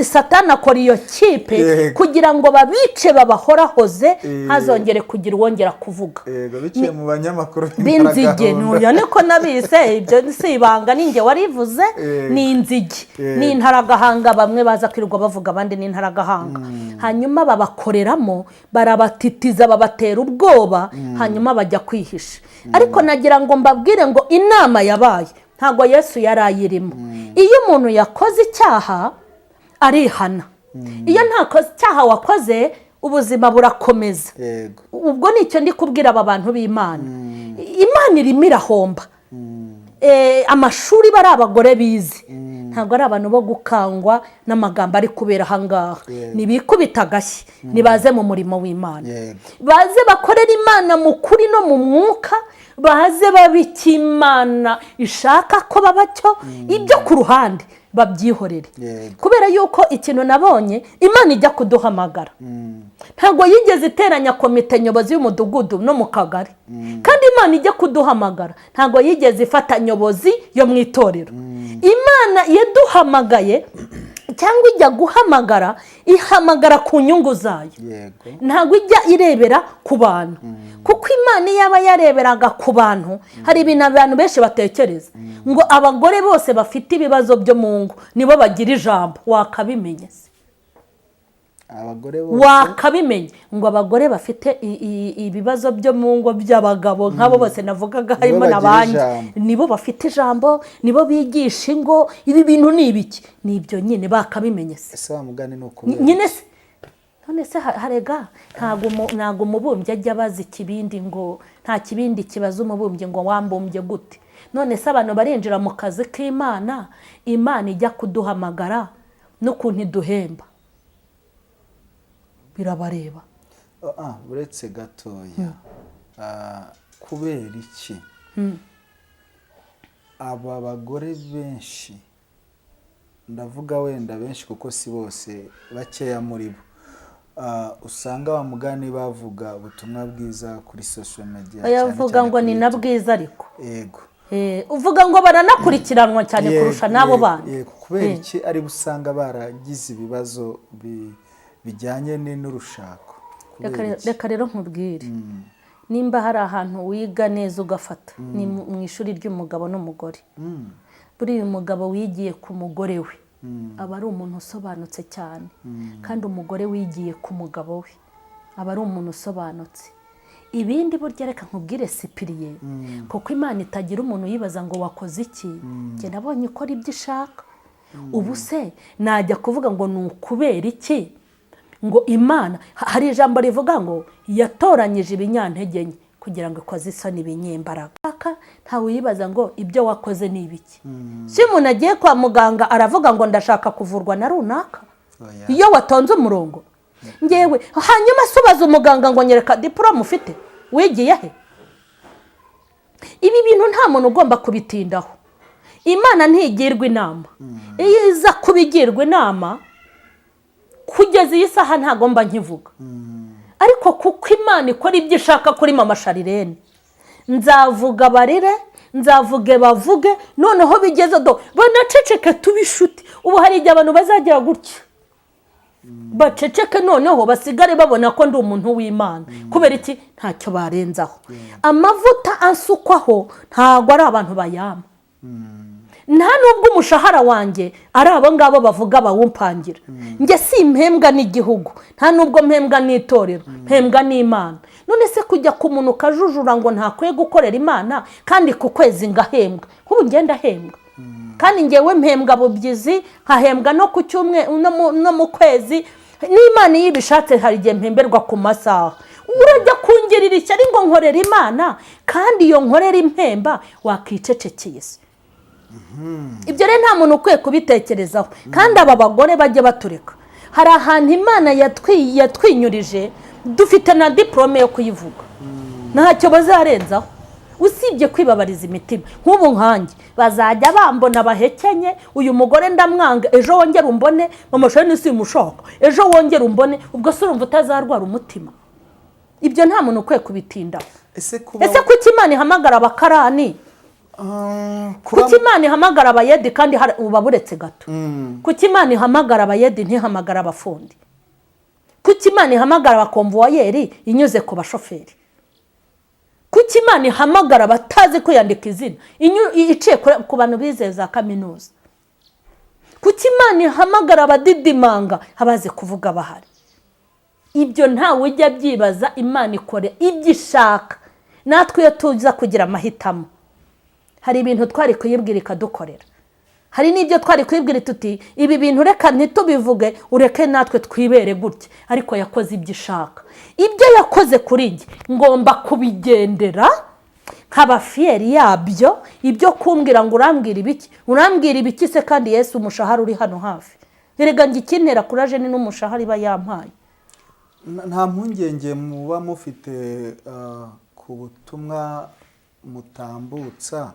Satani akora iyo kipe kugira ngo babice, babahorahoze, ntazongere kugira uwongera kuvuga. Yego, biciye mu banyamakuru B'inzige. b'intaragahunda. Ntuyo niko nabise, ibyo si ibanga, ninjye warivuze. Ni inzige, ni intaragahanga, bamwe baza kwirirwa bavuga abandi ni intaragahanga. Hanyuma babakoreramo, barabatitiza, babatera ubwoba, hanyuma bajya kwihisha. Ariko nagira ngo mbabwire ngo inama yabaye ntabwo Yesu yari ayirimo. Iyo umuntu yakoze icyaha arihana, iyo nta cyaha wakoze ubuzima burakomeza. Ubwo nicyo ndi kubwira aba bantu b'Imana. Imana irimo irahomba. Amashuri bari abagore bize, ntabwo ari abantu bo gukangwa n'amagambo ari kubera ahangaha. Nibikubita agashyi, nibaze mu murimo w'Imana, baze bakorere Imana mu kuri no mu mwuka, baze babe icyo Imana ishaka ko baba cyo, ibyo ku ruhande babyihorere. Kubera yuko ikintu nabonye, Imana ijya kuduhamagara ntabwo yigeze iteranya komite nyobozi y'umudugudu no mu kagari, kandi Imana ijya kuduhamagara ntabwo yigeze ifata nyobozi yo mu itorero. Imana yaduhamagaye Cyangwa ijya guhamagara, ihamagara ku nyungu zayo. Ntabwo ijya irebera ku bantu, kuko Imana iyo aba yareberaga ku bantu, hari ibintu abantu benshi batekereza ngo abagore bose bafite ibibazo byo mu ngo nibo bagira ijambo. Wakabimenye se? Abagore bose? Wakabimenye ngo abagore bafite ibibazo byo mu ngo by'abagabo nk'abo bose navugaga, harimo na bagira banjye, ijambo. Nibo bafite ijambo, nibo bigisha ingo. Ibi bintu ni ibiki? Ni ibyo nyine, bakabimenye se? Ese wa mugani ni ukubera? Nyine se, none se harega ntabwo umubumbyi ajya abaza ikibindi ngo, nta kibindi kibaza umubumbyi ngo wambumbye gute? None se abantu barinjira mu kazi k'Imana, Imana ijya kuduhamagara n'ukuntu iduhemba birabareba? Ah, uretse gatoya. Kubera iki aba bagore benshi, ndavuga wenda benshi kuko si bose, bakeya muri bo, usanga wa mugani bavuga ubutumwa bwiza kuri social media cyane Bayavuga cyane ngo kuri ni na YouTube. bwiza ariko. Yego. Uvuga ngo baranakurikiranwa cyane kurusha n'abo bandi. Yego. Kubera iki ari usanga baragize ibibazo bijyanye n'urushako? Kubera iki? Reka rero nkubwire, nimba hari ahantu wiga neza ugafata, ni mu ishuri ry'umugabo n'umugore. Buriya umugabo wigiye ku mugore we aba ari umuntu usobanutse cyane, kandi umugore wigiye ku mugabo we aba ari umuntu usobanutse. Ibindi burya, reka nkubwire sipiriye, kuko Imana itagira umuntu yibaza ngo wakoze iki. Njye nabonye ikora ibyo ishaka. Ubu se najya kuvuga ngo ni ukubera iki? Ngo Imana, hari ijambo rivuga ngo yatoranyije ibinyantege nke kugira ngo ikoze isoni ibinyembaraga. Ntawe uyibaza ngo ibyo wakoze ni ibiki. Si umuntu agiye kwa muganga aravuga ngo ndashaka kuvurwa na runaka? Oya. Iyo watonze umurongo ngewe, hanyuma se ubaza umuganga ngo nyereka diporome ufite, wigiye he? Ibi bintu nta muntu ugomba kubitindaho. Imana ntigirwa inama. Iyo iza kubigirwa inama, kugeza iyi saha ntagomba nkivuga. Ariko kuko Imana ikora ibyo ishaka kuri mama Sharirene, nzavuga barire, nzavuge bavuge, noneho bigeze do banaceceke, tube inshuti. Ubu hari igihe abantu bazagira gutya baceceke, noneho basigare babona ko ndi umuntu w'Imana. Kubera iki? Ntacyo barenzaho. Amavuta ansukwaho ntabwo ari abantu bayama, nta nubwo umushahara wanjye ari abo ngabo bavuga bawumpangira. Njye si impembwa n'igihugu, nta nubwo mpembwa n'itorero, mpembwa n'Imana. None se kujya ku muntu ukajujura ngo ntakwiye gukorera Imana kandi ku kwezi ngahembwa? Nk'ubu ngenda ahembwa, kandi ngewe mpembwa bubyizi, nkahembwa no ku cyumweru, no mu kwezi. N'Imana iyo ibishatse hari igihe mpemberwa ku masaha. Urajya kungirira ishyari ngo nkorera Imana, kandi iyo nkorera impemba, wakicecekeye se? Ibyo rero nta muntu ukwiye kubitekerezaho. Kandi aba bagore bajye batureka. Hari ahantu Imana yatwinyurije, dufite na diporome yo kuyivuga. Ntacyo bazarenzaho usibye kwibabariza imitima. Nk'ubu nkanjye bazajya bambona bahekenye, uyu mugore ndamwanga, ejo wongere umbone, mama Shani simushaka, ejo wongere umbone. Ubwo se urumva utazarwara umutima? Ibyo nta muntu ukwiye kubitindaho. Ese kuba Ese kuki Imana ihamagara abakarani? Kuba Kuki Imana ihamagara abayedi kandi uba buretse gato? Kuki Imana ihamagara abayedi ntihamagara abafundi? Kuki Imana ihamagara abakomvuwayeri inyuze ku bashoferi? Kuki Imana ihamagara abatazi kwiyandika izina iciye ku bantu bize za kaminuza? Kuki Imana ihamagara abadidimanga abazi kuvuga bahari? Ibyo ntawe ujya abyibaza. Imana ikora ibyo ishaka. Natwe iyo tuza kugira amahitamo, hari ibintu twari kuyibwira ikadukorera, hari n'ibyo twari kuyibwira tuti ibi bintu reka ntitubivuge, ureke natwe twibere gutya. Ariko yakoze ibyo ishaka. Ibyo yakoze kuri njye ngomba kubigendera, nkaba fier yabyo. Ibyo kumbwira ngo urambwira ibiki, urambwira ibiki se kandi Yesu umushahara uri hano hafi? Erega njye ikintera courage ni n'umushahara iba yampaye. Nta mpungenge muba mufite ku butumwa mutambutsa,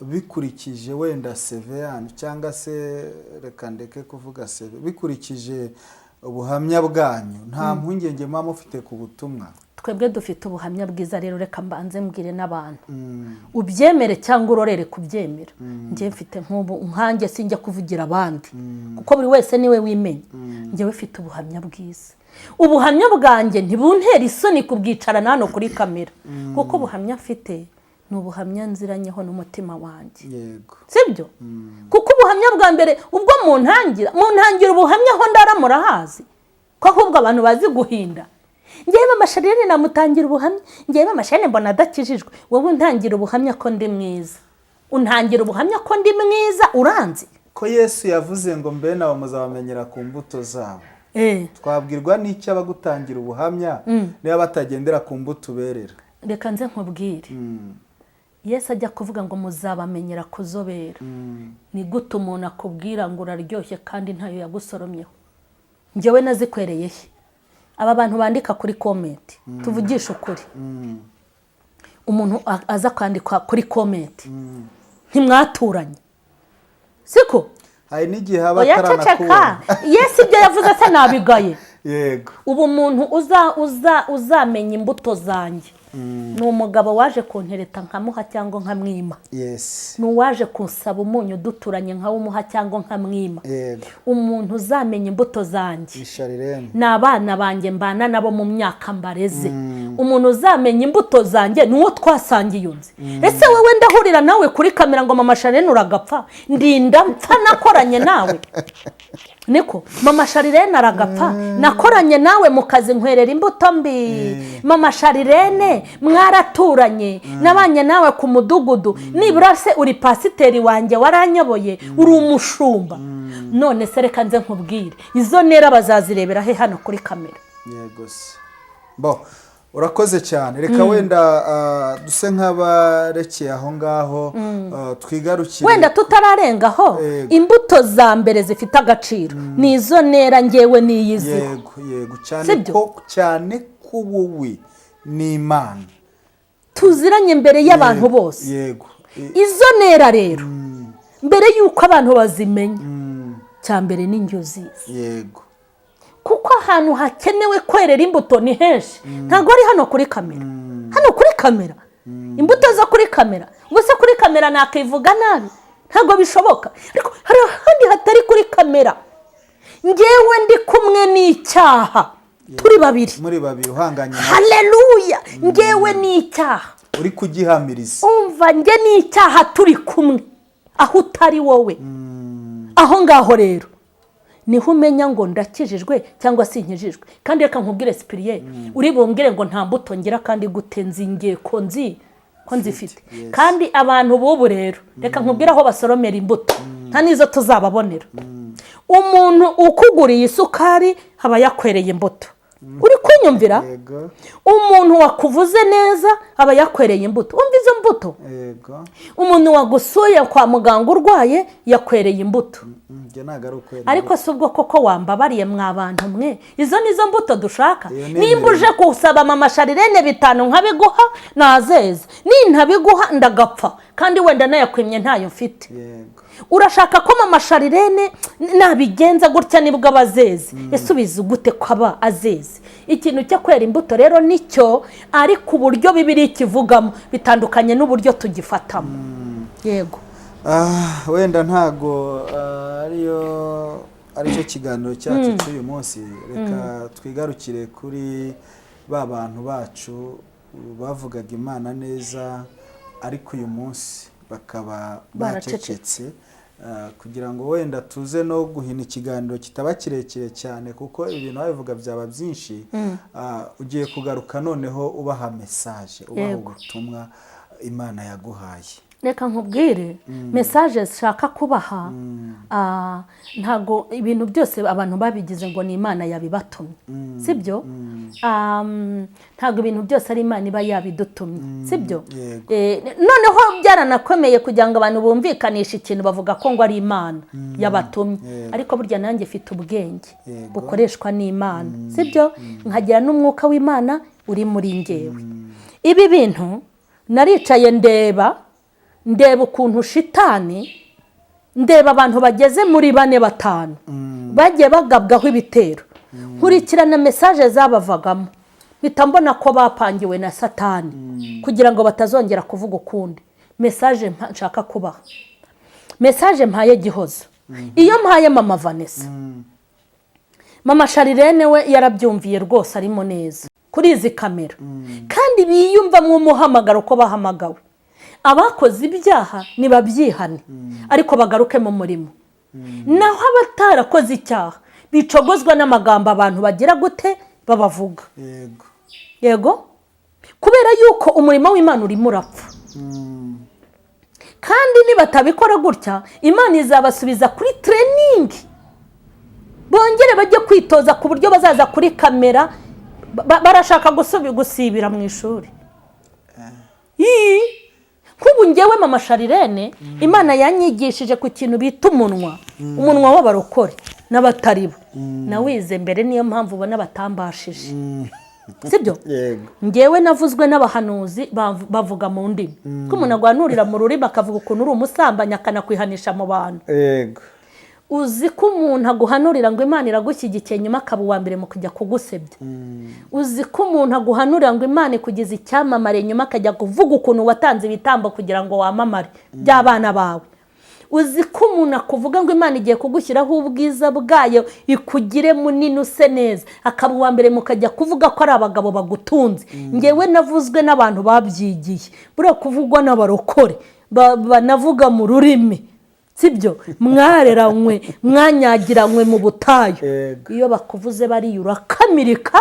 bikurikije wenda CV yanyu, cyangwa se reka ndeke kuvuga CV, bikurikije ubuhamya bwanyu, nta mpungenge muba mufite ku butumwa? Twebwe dufite ubuhamya bwiza rero, reka mbanze mbwire n'abantu, ubyemere cyangwa urorere kubyemera. Njye mfite nk'ubu nkanjye, sinjya kuvugira abandi kuko buri wese niwe wimenya. Njyewe mfite ubuhamya bwiza. Ubuhamya bwanjye ntibuntera isoni kubwicarana hano kuri kamera, kuko ubuhamya mfite ni ubuhamya nziranyeho n'umutima wanjye. Sibyo? Kuko ubuhamya bwa mbere, ubwo mu ntangira ubuhamya aho ndara murahazi, ko ahubwo abantu bazi guhinda. Ngewe Mama Charlene namutangira ubuhamya, ngewe Mama Charlene mbona adakijijwe. Wowe untangira ubuhamya ko ndi mwiza, untangira ubuhamya ko ndi mwiza, uranzi? Ko Yesu yavuze ngo mbe nabo muzabamenyera ku mbuto zabo, twabwirwa n'icyo abagutangira ubuhamya niba batagendera ku mbuto uberera? Reka nze nkubwire. Yesu ajya kuvuga ngo muzabamenyera kuzobera, ni gute umuntu akubwira ngo uraryoshye kandi ntayo yagusoromyeho? Njyewe nazikwereye he? Aba bantu bandika kuri comment, tuvugishe ukuri, umuntu aza kwandika kuri comment, ntimwaturanye, siko? Hari n'igihe aba Oya, ceceka. ataranakubona. Yesu ibyo yavuze se nabigaye? Ubu umuntu uza uza uzamenya imbuto zanjye ni umugabo waje kuntereta nkamuha cyangwa nkamwima, ni uwaje kunsaba umunyu duturanye nkawumuha cyangwa nkamwima. Umuntu uzamenya imbuto zanjye Ni Charlene. ni abana banjye mbana nabo mu myaka mbareze. Umuntu uzamenya imbuto zanjye ni uwo twasangiye unzi. Ese wowe ndahurira nawe kuri kamera ngo Mama Charlene uragapfa, ndinda mpfa nakoranye nawe? Niko, Mama Charlene aragapfa, nakoranye nawe mu kazi nkwerera imbuto mbi? Mama Charlene mwaraturanye, nabanye nawe ku mudugudu, nibura se uri pasiteri wanjye, waranyoboye, uri umushumba. None se reka nze nkubwire, izo nera bazazirebera he hano kuri kamera? Yego se. Bo urakoze cyane. Reka wenda duse nk'abarekeye aho ngaho, twigarukire. Wenda tutararengaho, imbuto za mbere zifite agaciro ni izo nera ngewe niyiziho. Yego, cyane. Sibyo? Ko cyane ko wowe ni Imana tuziranye mbere y'abantu bose. Izo nera rero, mbere y'uko abantu bazimenya, cya mbere ni indyo uzizi. Kuko ahantu hakenewe kwerera imbuto ni henshi, ntabwo ari hano kuri kamera. Hano kuri kamera, imbuto zo kuri kamera, ubwo se kuri kamera nakivuga nabi? Ntabwo bishoboka. Ariko hari ahandi hatari kuri kamera, ngewe ndi kumwe n'icyaha turi babiri. Muri babiri uhanganye na Haleluya! Ngewe n'icyaha. Uri kugihamiriza. Umva, njye n'icyaha turi kumwe aho utari wowe. Aho ngaho rero niho umenya ngo ndakijijwe cyangwa sinkijijwe. Kandi reka nkubwire sipiriye, uri bumbwire ngo nta mbuto ngira, kandi gute nzi ngiye ko nzi ko nzifite? Kandi abantu b'ubu rero, reka nkubwire aho basoromera imbuto, nta n'izo tuzababonera. Umuntu ukuguriye isukari aba yakwereye imbuto, uri kunyumvira? Yego. Umuntu wakuvuze neza aba yakwereye imbuto. Umva izo mbuto. Umuntu wagusuye kwa muganga urwaye yakwereye imbuto. Ibyo ntabwo ari ukwera. Ariko si ubwo koko wambabariye mwa bantu mwe, izo ni zo mbuto dushaka? Iyo ni Nimba imirimo. uje gusaba Mama Charlene 5 nkabiguha, nazeze. Nintabiguha ndagapfa, kandi wenda nayakwimye ntayo mfite. Urashaka ko Mama Charlene nabigenza gutya nibwo aba azeze? Ese ubizi gute ko aba azeze? Ikintu cyo kwera imbuto rero nicyo, ariko uburyo Bibiri kivugamo bitandukanye n'uburyo tugifatamo. Yego. Wenda ntago ariyo aricyo kiganiro cyacu cy'uyu munsi. Reka twigarukire kuri ba bantu bacu bavugaga Imana neza, ariko uyu munsi bakaba Baracecetse. bacecetse, kugira ngo wenda tuze no guhina ikiganiro kitaba kirekire cyane, kuko ibintu babivuga byaba byinshi. Ugiye kugaruka noneho ubaha message, ubaha ubutumwa Imana yaguhaye. Reka nkubwire message zishaka kubaha. Ntabwo ibintu byose abantu babigize ngo ni Imana yabibatumye, sibyo? Ntabwo ibintu byose ari Imana iba yabidutumye, sibyo? Yego. Noneho byaranakomeye kugira ngo abantu bumvikanishe ikintu bavuga ko ngo ari Imana yabatumye. Ariko burya nanjye mfite ubwenge bukoreshwa n'Imana, sibyo? Nkagira n'umwuka w'Imana uri muri ngewe. Ibi bintu naricaye ndeba, ndeba ukuntu shitani, ndeba abantu bageze muri bane, batanu bagiye bagabwaho ibitero, nkurikirana message zabavagamo. Mpita mbona ko bapangiwe na Satani kugira ngo batazongera kuvuga ukundi. Message nshaka kubaha, message mpaye Gihozo, iyo mpaye mama Vanessa, mama Sharirene we yarabyumviye rwose, arimo neza kuri izi kamera, kandi biyumvamo umuhamagaro ko bahamagawe. Abakoze ibyaha nibabyihane, ariko bagaruke mu murimo. Naho abatarakoze icyaha bicogozwa n'amagambo abantu bagira gute babavuga. Yego. Yego, kubera yuko umurimo w'Imana urimo urapfa, kandi nibatabikora gutya, Imana izabasubiza kuri training, bongere bajye kwitoza ku buryo bazaza kuri kamera barashaka gusibira mu ishuri. Ii! Nk'ubu ngewe mama Sharirene, Imana yanyigishije ku kintu bita umunwa, umunwa w'abarokore n'abatari bo. Nawize mbere, niyo mpamvu ubona batambashije, sibyo? Yego. Ngewe navuzwe n'abahanuzi bavuga mu ndimi, ko umuntu agwanurira mu rurimi akavuga ukuntu uri umusambanyi, akanakwihanisha mu bantu. Uzi ko umuntu aguhanurira ngo Imana iragushyigikiye, nyuma akaba uwa mbere mu kujya kugusebya? Uzi ko umuntu aguhanurira ngo Imana ikugize icyamamare, nyuma akajya kuvuga ukuntu watanze ibitambo kugira ngo wamamare by'abana bawe? Uzi ko umuntu akuvuga ngo Imana igiye kugushyiraho ubwiza bwayo, ikugire munini, use neza, akaba uwa mbere mukajya kuvuga ko ari abagabo bagutunze? Ngewe navuzwe n'abantu babyigiye. Buriya kuvugwa n'abarokore banavuga mu rurimi, sibyo? Mwareranywe, mwanyagiranywe mu butayu. Iyo bakuvuze bariya urakamirika.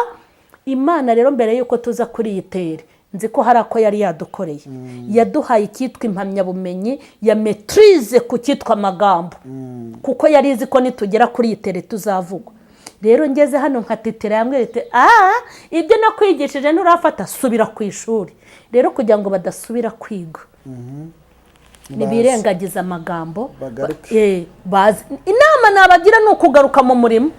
Imana rero, mbere y'uko tuza kuri iyi terre, nzi ko hari ako yari yadukoreye. Yaduhaye icyitwa impamyabumenyi ya maîtrise ku cyitwa amagambo, kuko yari izi ko nitugera kuri iyi terre tuzavugwa. Rero ngeze hano nkatitira, yambwira iti: "Aha ibyo nakwigishije nturafata, subira ku ishuri." Rero kugira ngo badasubira kwiga, ntibirengagize amagambo. Bagaruke. Baze. Inama nabagira ni ukugaruka mu murimo,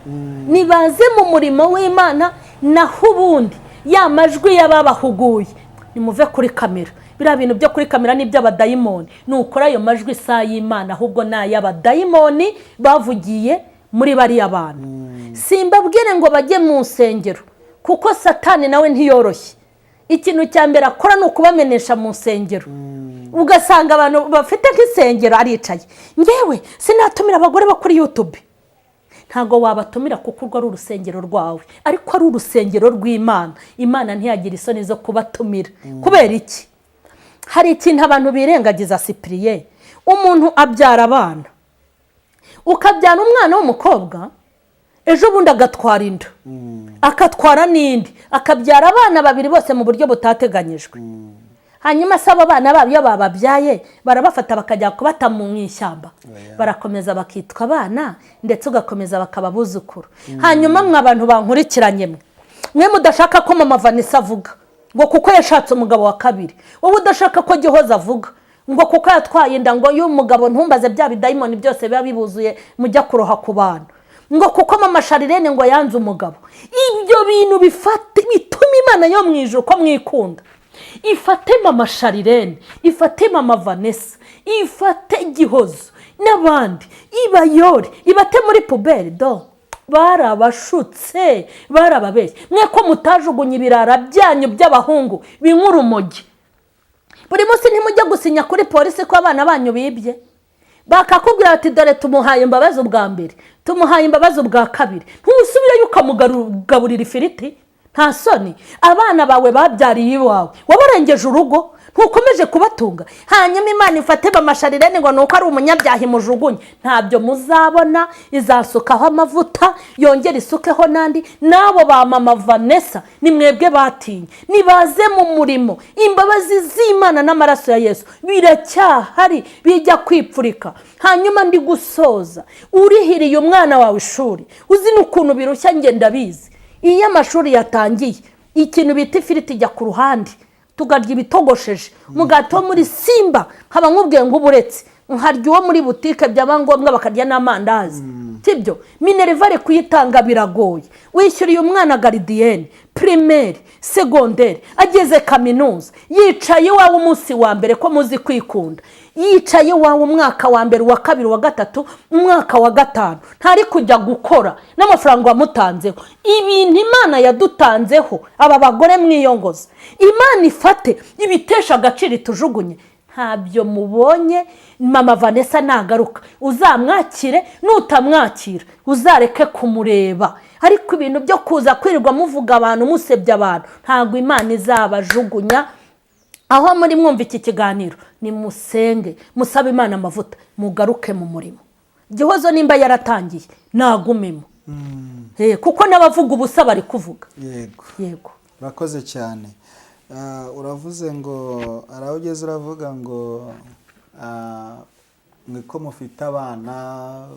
nibaze mu murimo w'Imana. Naho ubundi ya majwi y'ababahuguye, nimuve kuri kamera. Biriya bintu byo kuri kamera ni iby'abadayimoni. Nukora ayo majwi si ay'Imana, ahubwo ni ay'abadayimoni bavugiye muri bariya bantu. Simbabwire ngo bajye mu nsengero, kuko Satani nawe ntiyoroshye. Ikintu cya mbere akora ni ukubamenesha mu nsengero, ugasanga abantu bafite nk'isengero aricaye: "Ngewe sinatumira abagore bo kuri YouTube." Ntabwo wabatumira kuko urwo ari urusengero rwawe, ariko ari urusengero rw'Imana, Imana ntiyagira isoni zo kubatumira. Kubera iki? Hari ikintu abantu birengagiza, Sipiriye. Umuntu abyara abana, ukabyara umwana w'umukobwa, ejo bundi agatwara inda, akatwara n'indi, akabyara abana babiri bose mu buryo butateganyijwe. Hanyuma se abo bana babo iyo bababyaye, barabafata bakajya kubata mu ishyamba? Barakomeza bakitwa abana, ndetse ugakomeza bakaba abuzukuru. Hanyuma mwe abantu bankurikiranye, mwe mudashaka ko mama Vanessa avuga ngo kuko yashatse umugabo wa kabiri, wowe udashaka ko Gihoza avuga ngo kuko yatwaye inda ngo y'umugabo, ntumbaze bya bidayimoni byose biba bibuzuye mujya kuroha ku bantu, ngo kuko mama Sharirene ngo yanze umugabo, ibyo bintu bifate bituma Imana yo mu ijuru ko mwikunda ifate mama Sharirene, ifate mama Vanessa, ifate Gihozo n'abandi, ibayore ibate muri poubelle. Do barabashutse, barababeshye. Mwe ko mutajugunye ibirara byanyu by'abahungu binywa urumogi buri munsi, ntimujya gusinya kuri polisi ko abana banyu bibye, bakakubwira bati: "Dore tumuhaye imbabazi ubwa mbere, tumuhaye imbabazi ubwa kabiri," ntusubireyo ukamugaburira ifiriti? Nta soni? Abana bawe babyariye iwawe, wabarengeje urugo, ntukomeje kubatunga. Hanyuma Imana ifate mama Sharirene ngo ni uko ari umunyabyaha imujugunye? Ntabyo muzabona. Izasukaho amavuta, yongere isukeho n'andi. N'abo ba mama Vanessa, ni mwebwe batinye, nibaze mu murimo. Imbabazi z'Imana n'amaraso ya Yesu biracyahari, bijya kwipfurika. Hanyuma ndi gusoza, urihiriye umwana wawe ishuri, uzi n'ukuntu birushya, ngenda ndabizi. Iyo amashuri yatangiye, ikintu bita ifiriti ijya ku ruhande, tukarya ibitogosheje, umugati wo muri Simba. Nkaba nkubwiye ngo uburetse Nkarya uwo muri butike, byaba ngombwa bakarya n'amandazi, sibyo? Minerval kuyitanga biragoye. Wishyuriye umwana gardienne, primaire, secondaire, ageze kaminuza, yicaye iwawe umunsi wa mbere, ko muzi kwikunda, yicaye iwawe umwaka wa mbere, uwa kabiri, uwa gatatu, umwaka wa gatanu, ntari kujya gukora, n'amafaranga wamutanzeho. Ibintu Imana yadutanzeho, aba bagore mwiyongoza, Imana ifate ibitesha agaciro itujugunye. Ntabyo mubonye. Mama Vanessa nagaruka uzamwakire, nutamwakira uzareke kumureba. Ariko ibintu byo kuza kwirirwa muvuga abantu, musebya abantu, ntabwo Imana izabajugunya. Aho muri mwumva iki kiganiro, nimusenge, musabe Imana amavuta, mugaruke mu murimo. Gihozo nimba yaratangiye nagumemo, kuko n'abavuga ubusa bari kuvuga. Yego. Yego. Urakoze cyane. Uravuze ngo hari aho ugeze uravuga ngo mwe ko mufite abana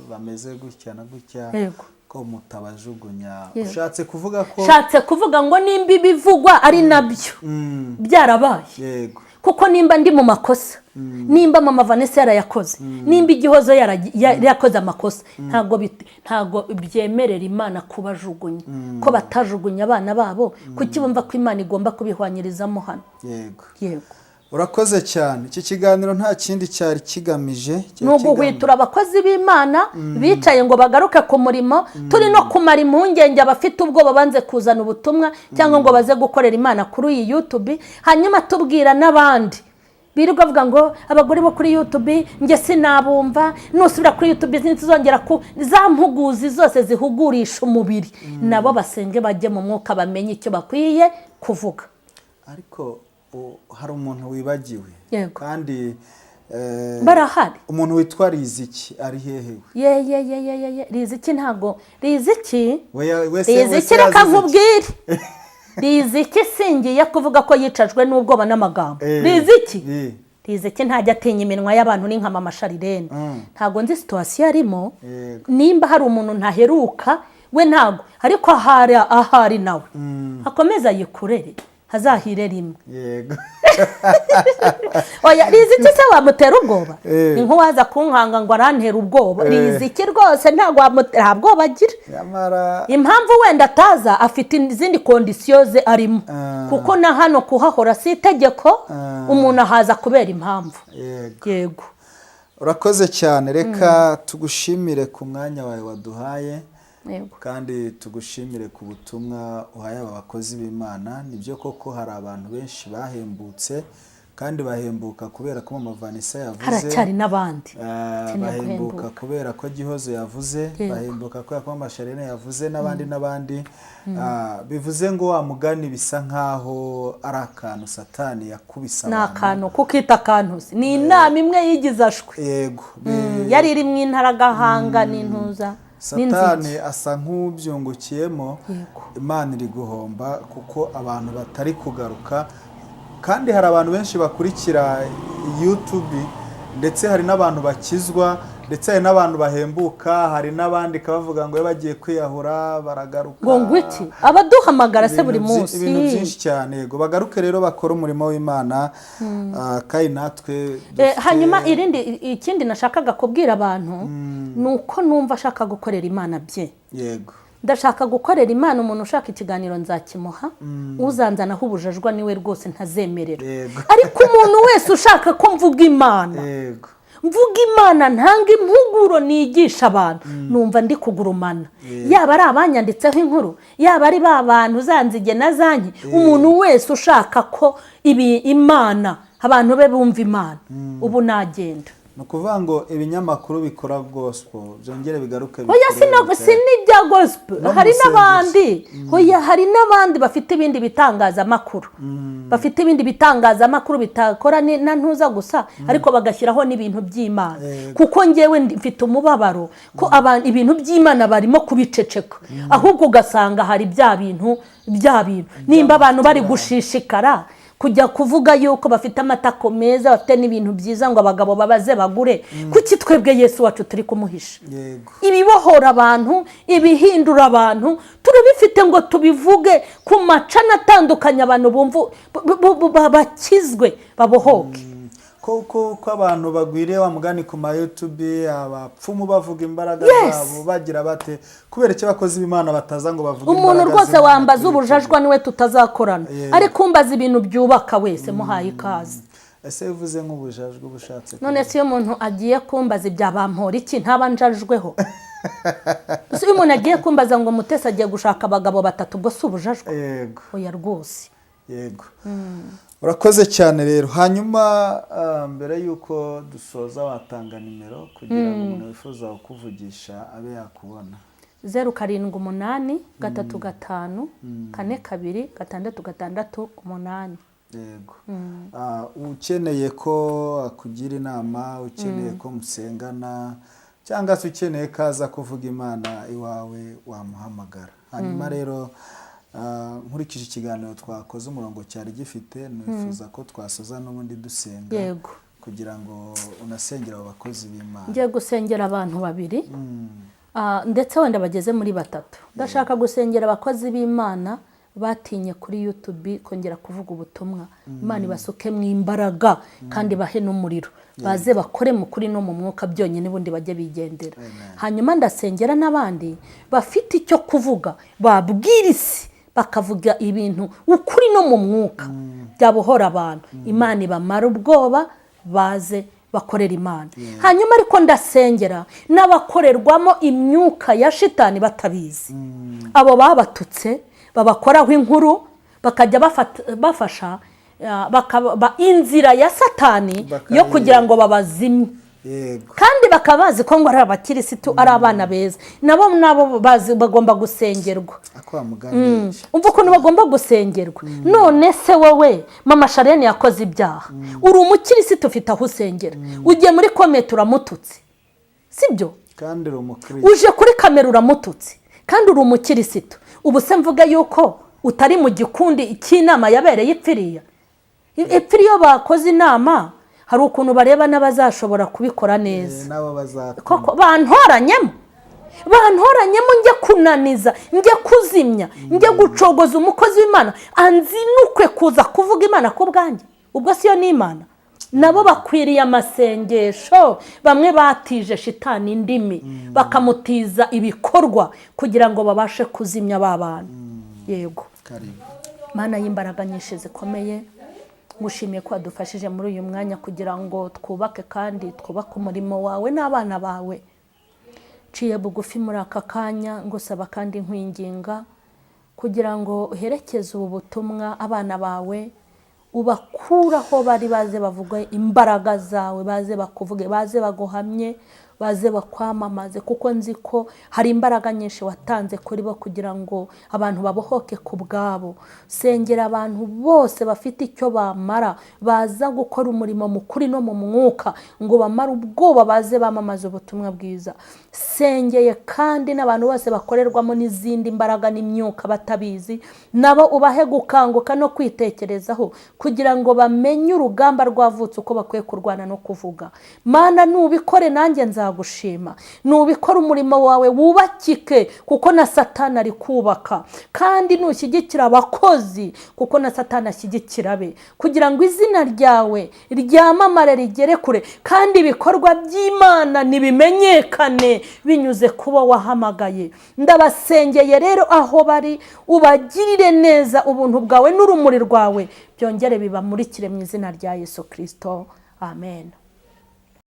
bameze gutya na gutya, ko mutabajugunya. Ushatse kuvuga ko Nshatse kuvuga ngo nimba ibivugwa ari nabyo byarabaye, kuko nimba ndi mu makosa, nimba mama Vanessa yarayakoze, nimba Igihozo yarakoze amakosa, ntabwo byemerera Imana kubajugunya. Ko batajugunya abana babo, kuki bumva ko Imana igomba kubihwanyirizamo hano? Yego. Yego. Urakoze cyane. Iki kiganiro nta kindi cyari kigamije, cyari Ni uguhwitura abakozi b'Imana bicaye ngo bagaruke ku murimo. Turi no kumara impungenge abafite ubwoba banze kuzana ubutumwa cyangwa ngo baze gukorera Imana kuri iyi YouTube. Hanyuma tubwira n'abandi birirwa bavuga ngo abagore bo kuri YouTube njye sinabumva, nusubira kuri YouTube ntituzongera ku za mpuguzi zose zihugurisha umubiri. Nabo basenge, bajye mu mwuka, bamenye icyo bakwiye kuvuga. Ariko hari umuntu wibagiwe. Kandi Barahari. umuntu witwa Riziki ari hehe we? Ye ye ye ye ye ye, Riziki, ntabwo Riziki Wese Riziki wese reka yazize iki? nkubwire, Riziki singiye kuvuga ko yicajwe n'ubwoba n'amagambo. Riziki, Riziki ntajya atinya iminwa y'abantu, ni nka mama Sharirene. Ntabwo nzi situation arimo. Nimba hari umuntu ntaheruka we, ntabwo, ariko ahari nawe akomeze ayikorere, hazahire rimwe. Oya, Riziki se wamutera ubwoba? Ni nk'uwaza kunkanga ngo arantera ubwoba. Riziki rwose ntabwo nta bwoba agira. Nyamara Impamvu wenda ataza, afite izindi conditions ze arimo, kuko na hano kuhahora si itegeko. Umuntu ahaza kubera impamvu. Yego. Urakoze cyane. Reka tugushimire ku mwanya wawe waduhaye, kandi tugushimire ku butumwa uhaye aba bakozi b'Imana. Nibyo koko, hari abantu benshi bahembutse, kandi bahembuka kubera ko mama Vanessa yavuze. Haracyari n'abandi bakeneye Bahembuka guhembuka. kubera ko Gihozo yavuze, bahembuka kubera ko mama Sharene yavuze, n'abandi n'abandi. Bivuze ngo wa mugani bisa nkaho ari akantu Satani yakubise Ni abantu. akantu kukita akantu se. Ni inama imwe yigize ashwe. Yari iri mu intaragahanga n'intuza Satani n'inzige. asa nk'ubyungukiyemo. Imana iri guhomba kuko abantu batari kugaruka, kandi hari abantu benshi bakurikira YouTube, ndetse hari n'abantu bakizwa, ndetse hari n'abantu bahembuka, hari n'abandika bavuga ngo iyo bagiye kwiyahura baragaruka. Ngo ngwiki, abaduhamagara se buri Ibintu munsi. Ibintu byinshi cyane. Yego, bagaruke rero bakore umurimo w'Imana. Kandi natwe Hanyuma ikindi nashakaga kubwira abantu ni uko numva ashaka gukorera Imana bye. Ndashaka gukorera Imana. Umuntu ushaka ikiganiro nzakimuha, uzanzanaho ubujajwa niwe rwose ntazemerera. Ariko umuntu wese ushaka ko mvuga Imana, mvuga Imana, ntanga impuguro, nigisha abantu, numva ndi kugurumana, yaba ari abanyanditseho inkuru, yaba ari ba bantu zanzige na zanki, umuntu wese ushaka ko ibi Imana, abantu be bumva Imana, ubu nagenda. Ni ukuvuga ngo ibinyamakuru bikora gospel byongere bigaruke Oya, bikore si n'ibya gospel. No mu Hari nsengero. n'abandi. Oya, hari n'abandi bafite ibindi bitangazamakuru, bafite ibindi bitangazamakuru bitakora na ntuza gusa, ariko bagashyiraho n'ibintu by'Imana. Kuko ngewe mfite umubabaro ko abantu ibintu by'Imana barimo kubiceceka, ahubwo ugasanga hari bya bintu nimba abantu bari gushishikara kujya kuvuga yuko bafite amatako meza, bafite n'ibintu byiza, ngo abagabo babaze bagure, kuki twebwe Yesu wacu turi kumuhisha? Ibibohora abantu, ibihindura abantu, turabifite ngo tubivuge ku macana atandukanye, abantu bumva bakizwe, babohoke. Ko abantu bagwiriye wa mugani ku ma YouTube, abapfumu bavuga imbaraga zabo, bagira bate? Kubera icyo abakozi b'Imana bataza ngo bavuge Umuntu imbaraga rwose z'Imana wambaza kuri ubujajwa niwe tutazakorana, ariko umbaza ibintu byubaka wese muhaye ikaze. Ese bivuze nk'ubujajwe ubushatse? None se iyo umuntu agiye kumbaza ibya bampora iki, ntaba njajweho? Ese iyo umuntu agiye kumbaza ngo Mutesi agiye gushaka abagabo batatu, ubwo si ubujajwe? Yego. Oya rwose. Yego, urakoze cyane rero. Hanyuma mbere y'uko dusoza, watanga nimero kugira ngo umuntu wifuza kukuvugisha abe yakubona. 0783542668. Yego. Ukeneye ko akugira inama, ukeneye ko musengana, cyangwa se ukeneye ko aza kuvuga Imana iwawe, wamuhamagara. Hanyuma rero nkurikije ikiganiro twakoze, umurongo cyari gifite, nifuza ko twasoza n'ubundi dusenga kugira ngo unasengere abo bakozi b'Imana. Ngiye gusengera abantu babiri, ndetse wenda bageze muri batatu. Ndashaka gusengera abakozi b'Imana batinye kuri YouTube kongera kuvuga ubutumwa. Imana ibasukemo imbaraga kandi bahe n'umuriro, baze bakore mu kuri no mu mwuka byonyine, ubundi bajye bigendera. Hanyuma ndasengera n'abandi bafite icyo kuvuga, babwira isi, bakavuga ibintu ukuri no mu mwuka byabohora abantu. Imana ibamara ubwoba, baze bakorera Imana. Hanyuma ariko ndasengera n'abakorerwamo imyuka ya shitani batabizi, abo babatutse, babakoraho inkuru, bakajya bafasha inzira ya Satani yo kugira ngo babazimye, kandi bakaba bazi ko ngo ari abakirisitu, ari abana beza. Nabo bazi bagomba gusengerwa. Ako wamuganiriye. Umva ukuntu bagomba gusengerwa. None se wowe, Mama Sharene yakoze ibyaha, uri umukirisitu, ufite aho usengera, ugiye muri comment uramututse, sibyo? Kandi uri umukristo. Uje kuri kamera uramututse kandi uri umukirisitu. Ubu se mvuga yuko utari mu gikundi cy'inama yabereye ipfiriya? Ipfiriya iyo bakoze inama hari ukuntu bareba n'abazashobora kubikora neza. Nabo bazakora. Koko bantoranyemo njye kunaniza, njye kuzimya, njye gucogoza umukozi w'Imana, anzinukwe kuza kuvuga Imana ku bwanjye? Ubwo siyo ni Imana? Nabo bakwiriye amasengesho. Bamwe batije shitani indimi, bakamutiza ibikorwa kugira ngo babashe kuzimya ba bantu. Yego. Karibu. Mana y'imbaraga nyinshi zikomeye, ngushimiye ko wadufashije muri uyu mwanya kugira ngo twubake kandi twubake umurimo wawe n'abana bawe. Nciye bugufi muri aka kanya ngusaba kandi nkwinginga kugira ngo uherekeze ubu butumwa, abana bawe ubakure aho bari, baze bavuge imbaraga zawe, baze bakuvuge, baze baguhamye, baze bakwamamaze, kuko nzi ko hari imbaraga nyinshi watanze kuri bo kugira ngo abantu babohoke ku bwabo. Sengera abantu bose bafite icyo bamara, baza gukora umurimo mu kuri no mu mwuka, ngo bamare ubwoba, baze bamamaze ubutumwa bwiza. Sengeye kandi n'abantu bose bakorerwamo n'izindi mbaraga n'imyuka batabizi, nabo ubahe gukanguka no kwitekerezaho kugira ngo bamenye urugamba rwavutse, uko bakwiye kurwana no kuvuga. Mana, nubikore nanjye nzagushima. Nubikora umurimo wawe wubakike, kuko na Satani ari kubaka, kandi nushyigikira abakozi, kuko na Satani ashyigikira abe, kugira ngo izina ryawe ryamamare rigere kure, kandi ibikorwa by'Imana nibimenyekane binyuze kubo wahamagaye. Ndabasengeye rero, aho bari ubagirire neza, ubuntu bwawe n'urumuri rwawe byongere bibamurikire mu izina rya Yesu Kirisito, amen.